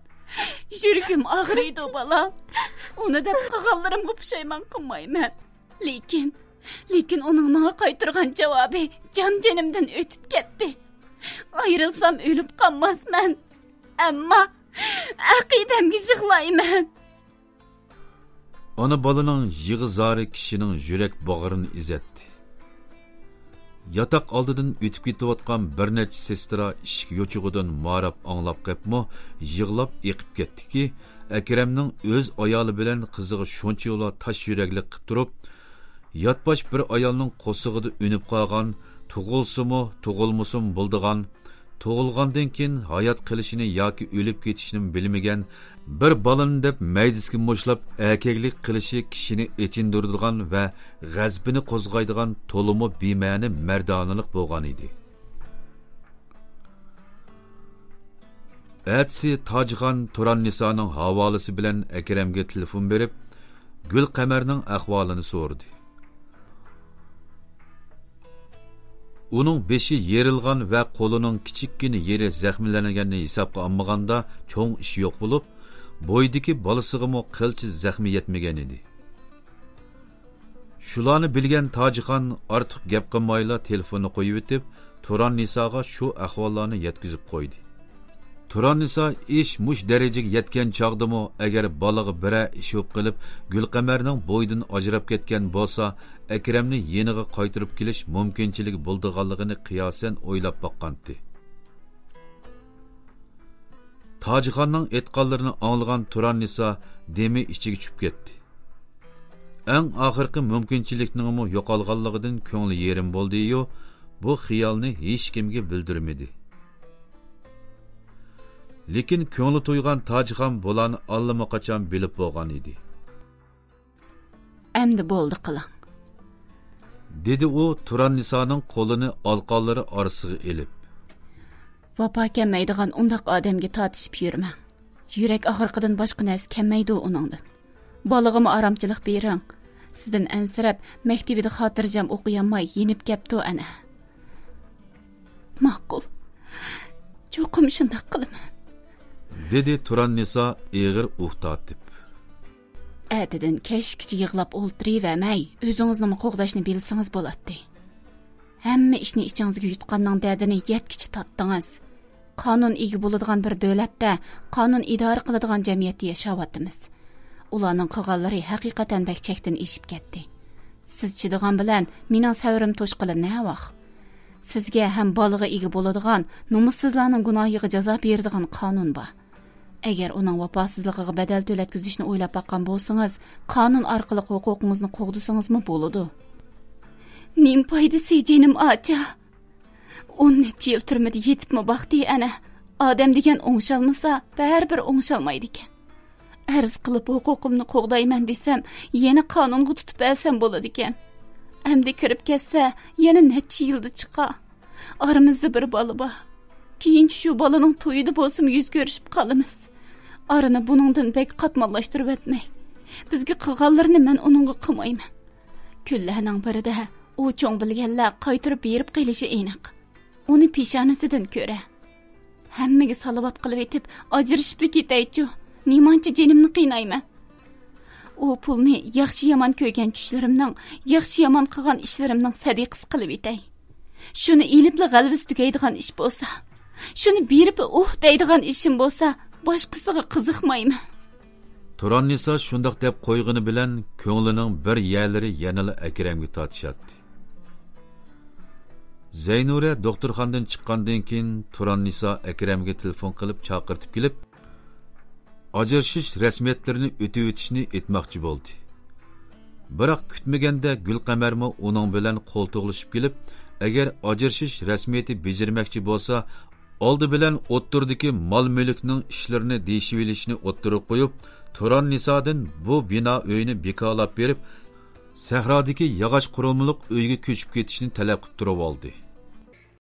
يۈرىكىم ئاغرىيدۇ، بالام. ئۇنى دەپ قىلغانلىرىمغا پۇشايمان قىلمايمەن. لېكىن، لېكىن ئۇنىڭ ماڭا قايتۇرغان جاۋابى جان-جېنىمدىن ئۆتۈپ كەتتى. ئايرىلسام ئۆلۈپ قالماسمەن. ئەمما ئەقىدەمگە يىغلايمەن. ئانا بالىنىڭ يىغا-زارى كىشىنىڭ يۈرەك باغرىنى ئېزەتتى. ياتاق ئالدىدىن ئۆتۈپ كېتىۋاتقان بىر نەچچە سېسترا ئىشىك يوچۇقىدىن ماراپ ئاڭلاپ قېپمۇ يىغلاپ ئېقىپ كەتتىكى، ئەكرەمنىڭ ئۆز ئايالى بىلەن قىزىغا شۇنچىۋالا تاش يۈرەكلىك قىپ تۇرۇپ، ياتباش بىر ئايالنىڭ قورسىقىدا ئۈنۈپ قالغان، تۇغۇلسىمۇ، تۇغۇلمىسىمۇ بولىدىغان، تۇغۇلغاندىن كېيىن ھايات قېلىشىنى ياكى ئۆلۈپ كېتىشىنىمۇ بىلمىگەن، بىر بالىنى دەپ مەيدىسىگە مۇشتلاپ ئەركەكلىك قىلىشى كىشىنى ئېچىندۇرىدىغان ۋە غەزىپىنى قوزغايدىغان تولىمۇ بىمەنە مەردانىلىق بولغان ئىدى. ئەتىسى تاجخان تۇراننىسانىڭ ھاۋالىسى بىلەن ئەكرەمگە تېلېفون بېرىپ، گۈلقەمەرنىڭ ئەھۋالىنى سورىدى. ئۇنىڭ بېشى يېرىلغان ۋە قولىنىڭ كىچىككىنە يېرى زەخىملەنگەننى ھېسابقا ئالمىغاندا، چوڭ ئىش يوق بولۇپ، بويىدىكى بالىسىغىمۇ قىلچە زەخمى يەتمىگەن ئىدى. شۇلارنى بىلگەن تاجىخان ئارتۇق گەپ قىلمايلا تېلېفوننى قويۇۋېتىپ، تۇراننىساغا شۇ ئەھۋاللارنى يەتكۈزۈپ قويدى. تۇراننىسا ئىش مۇشۇ دەرىجىگە يەتكەن چاغدىمۇ، ئەگەر بالىغا بىرەر ئىش بولۇپ قېلىپ، گۈلقەمەرنىڭ بويىدىن ئاجراپ كەتكەن بولسا، ئەكرەمنى يېنىغا قايتۇرۇپ كېلىش مۇمكىنچىلىكى بولىدىغانلىقىنى قىياسەن ئويلاپ باققانتى. تاجىخاننىڭ ئېيتقانلىرىنى ئاڭلىغان تۇراننىسا دېمى ئىچىگە چۈشۈپ كەتتى. ئەڭ ئاخىرقى مۇمكىنچىلىكنىڭمۇ يوقالغانلىقىدىن كۆڭلى يېرىم بولدىيۇ، بۇ خىيالنى ھېچكىمگە بىلدۈرمىدى. لېكىن كۆڭلى تويغان تاجخان بۇلارنى ئاللىماقاچان بىلىپ بولغان ئىدى. ئەمدى بولدى قىلىڭ، دېدى ئۇ تۇراننىسانىڭ قولىنى ئالىقانلىرى ئارىسىغا ئېلىپ. ۋاپا كەلمەيدىغان ئۇنداق ئادەمگە تارتىشىپ يۈرمەڭ. يۈرەك ئاغرىقىدىن باشقا نەرسە كەلمەيدۇ ئۇنىڭدىن. بالىغىمۇ ئارامچىلىق بېرىڭ. سىزدىن ئەنسىرەپ، مەكتىۋىدە خاتىرجەم ئوقۇيالماي يېنىپ كەپتۇ ئەنە. ماقۇل. چوقۇم شۇنداق قىلىمەن، دېدى تۇراننىسا ئېغىر ئۇھ تارتىپ. ئەتىدىن كەچكىچە يىغلاپ ئولتۇرۇۋەرمەي، ئۆزىڭىزنىمۇ قوغداشنى بىلسىڭىز بولاتتى. ھەممە ئىشنى ئىچىڭىزگە يۇتقاننىڭ دەردىنى يەتكىچە تارتتىڭىز. قانۇن ئىگە بولىدىغان بىر دۆلەتتە، قانۇن ئىدارە قىلىدىغان جەمئىيەتتە ياشاۋاتىمىز. ئۇلارنىڭ قىلغانلىرى ھەقىقەتەن بەك چەكتىن ئېشىپ كەتتى. سىز چىدىغان بىلەن مېنىڭ سەۋرىم توشقىلى نەۋاق؟ سىزگە ھەم بالىغا ئىگە بولىدىغان، نومۇسسىزلارنىڭ گۇناھىغا جازا بېرىدىغان قانۇن بار. ئەگەر ئۇنىڭ ۋاپاسىزلىقىغا بەدەل تۆلەتكۈزۈشنى ئويلاپ باققان بولسىڭىز، قانۇن ئارقىلىق ھوقۇقىڭىزنى قوغدىسىڭىزمۇ بولىدۇ. نېمە پايدىسى، جېنىم ئاچا؟ ئون نەچچە يىل تۈرمىدە يېتىپمۇ باقتى ئەنە. ئادەم دېگەن ئوڭشالمىسا، بەرىبىر ئوڭشالمايدىكەن. ئەرز قىلىپ ھوقۇقۇمنى قوغدايمەن دېسەم، يەنە قانۇنغا تۇتۇپ بەرسەم بولىدىكەن. ئەمدى كىرىپ كەتسە، يەنە نەچچە يىلدا چىقار. ئارىمىزدا بىر بالا بار. كېيىنچە شۇ بالىنىڭ تويىدا بولسىمۇ يۈز كۆرۈشۈپ قالىمىز. ئارىنى بۇنىڭدىن بەك قاتماللاشتۇرۇۋەتمەي. بىزگە قىلغانلىرىنى مەن ئۇنىڭغا قىلمايمەن. كۈنلەرنىڭ بىرىدە ئۇ چوڭ بىلگەنلەر قايتۇرۇپ بېرىپ قېلىشى ئېنىق. ئۇنى پېشانىسىدىن كۆرە. ھەممىگە سالاۋات قىلىۋېتىپ، ئاجرىشىپلا كېتەيچۇ. نېمانچە جېنىمنى قىينايمەن. ئۇ پۇلنى ياخشى-يامان كۆرگەن چۈشلىرىمنىڭ، ياخشى-يامان قىلغان ئىشلىرىمنىڭ سەدىقىسى قىلىۋېتەي. شۇنى ئېلىپلا غەلۋىسى تۈگەيدىغان ئىش بولسا، شۇنى بېرىپلا ئۇھ دەيدىغان ئىشىم بولسا، باشقىسىغا قىزىقمايمەن. تۇراننىسا شۇنداق دەپ قويغىنى بىلەن كۆڭلىنىڭ بىر يەرلىرى يەنىلا ئەكرەمگە تارتىشاتتى. زەينۇرە دوختۇرخانىدىن چىققاندىن كېيىن، تۇراننىسا ئەكرەمگە تېلېفون قىلىپ چاقىرتىپ كېلىپ، ئاجرىشىش رەسمىيەتلىرىنى ئۆتۈۋېتىشنى ئېيتماقچى بولدى. بىراق كۈتمىگەندە گۈلقەمەرمۇ ئۇنىڭ بىلەن قولتۇغلىشىپ كېلىپ، ئەگەر ئاجرىشىش رەسمىيىتى بېجىرمەكچى بولسا، ئالدى بىلەن ئوتتۇرىدىكى مال-مۈلۈكنىڭ ئىشلىرىنى دېيىشىۋېلىشنى ئوتتۇرىغا قويۇپ، تۇراننىسادىن بۇ بىنا ئۆينى بىكارلاپ بېرىپ، سەھرادىكى ياغاچ قۇرۇلمىلىق ئۆيگە كۆچۈپ كېتىشنى تەلەپ قىلىپ تۇرۇۋالدى.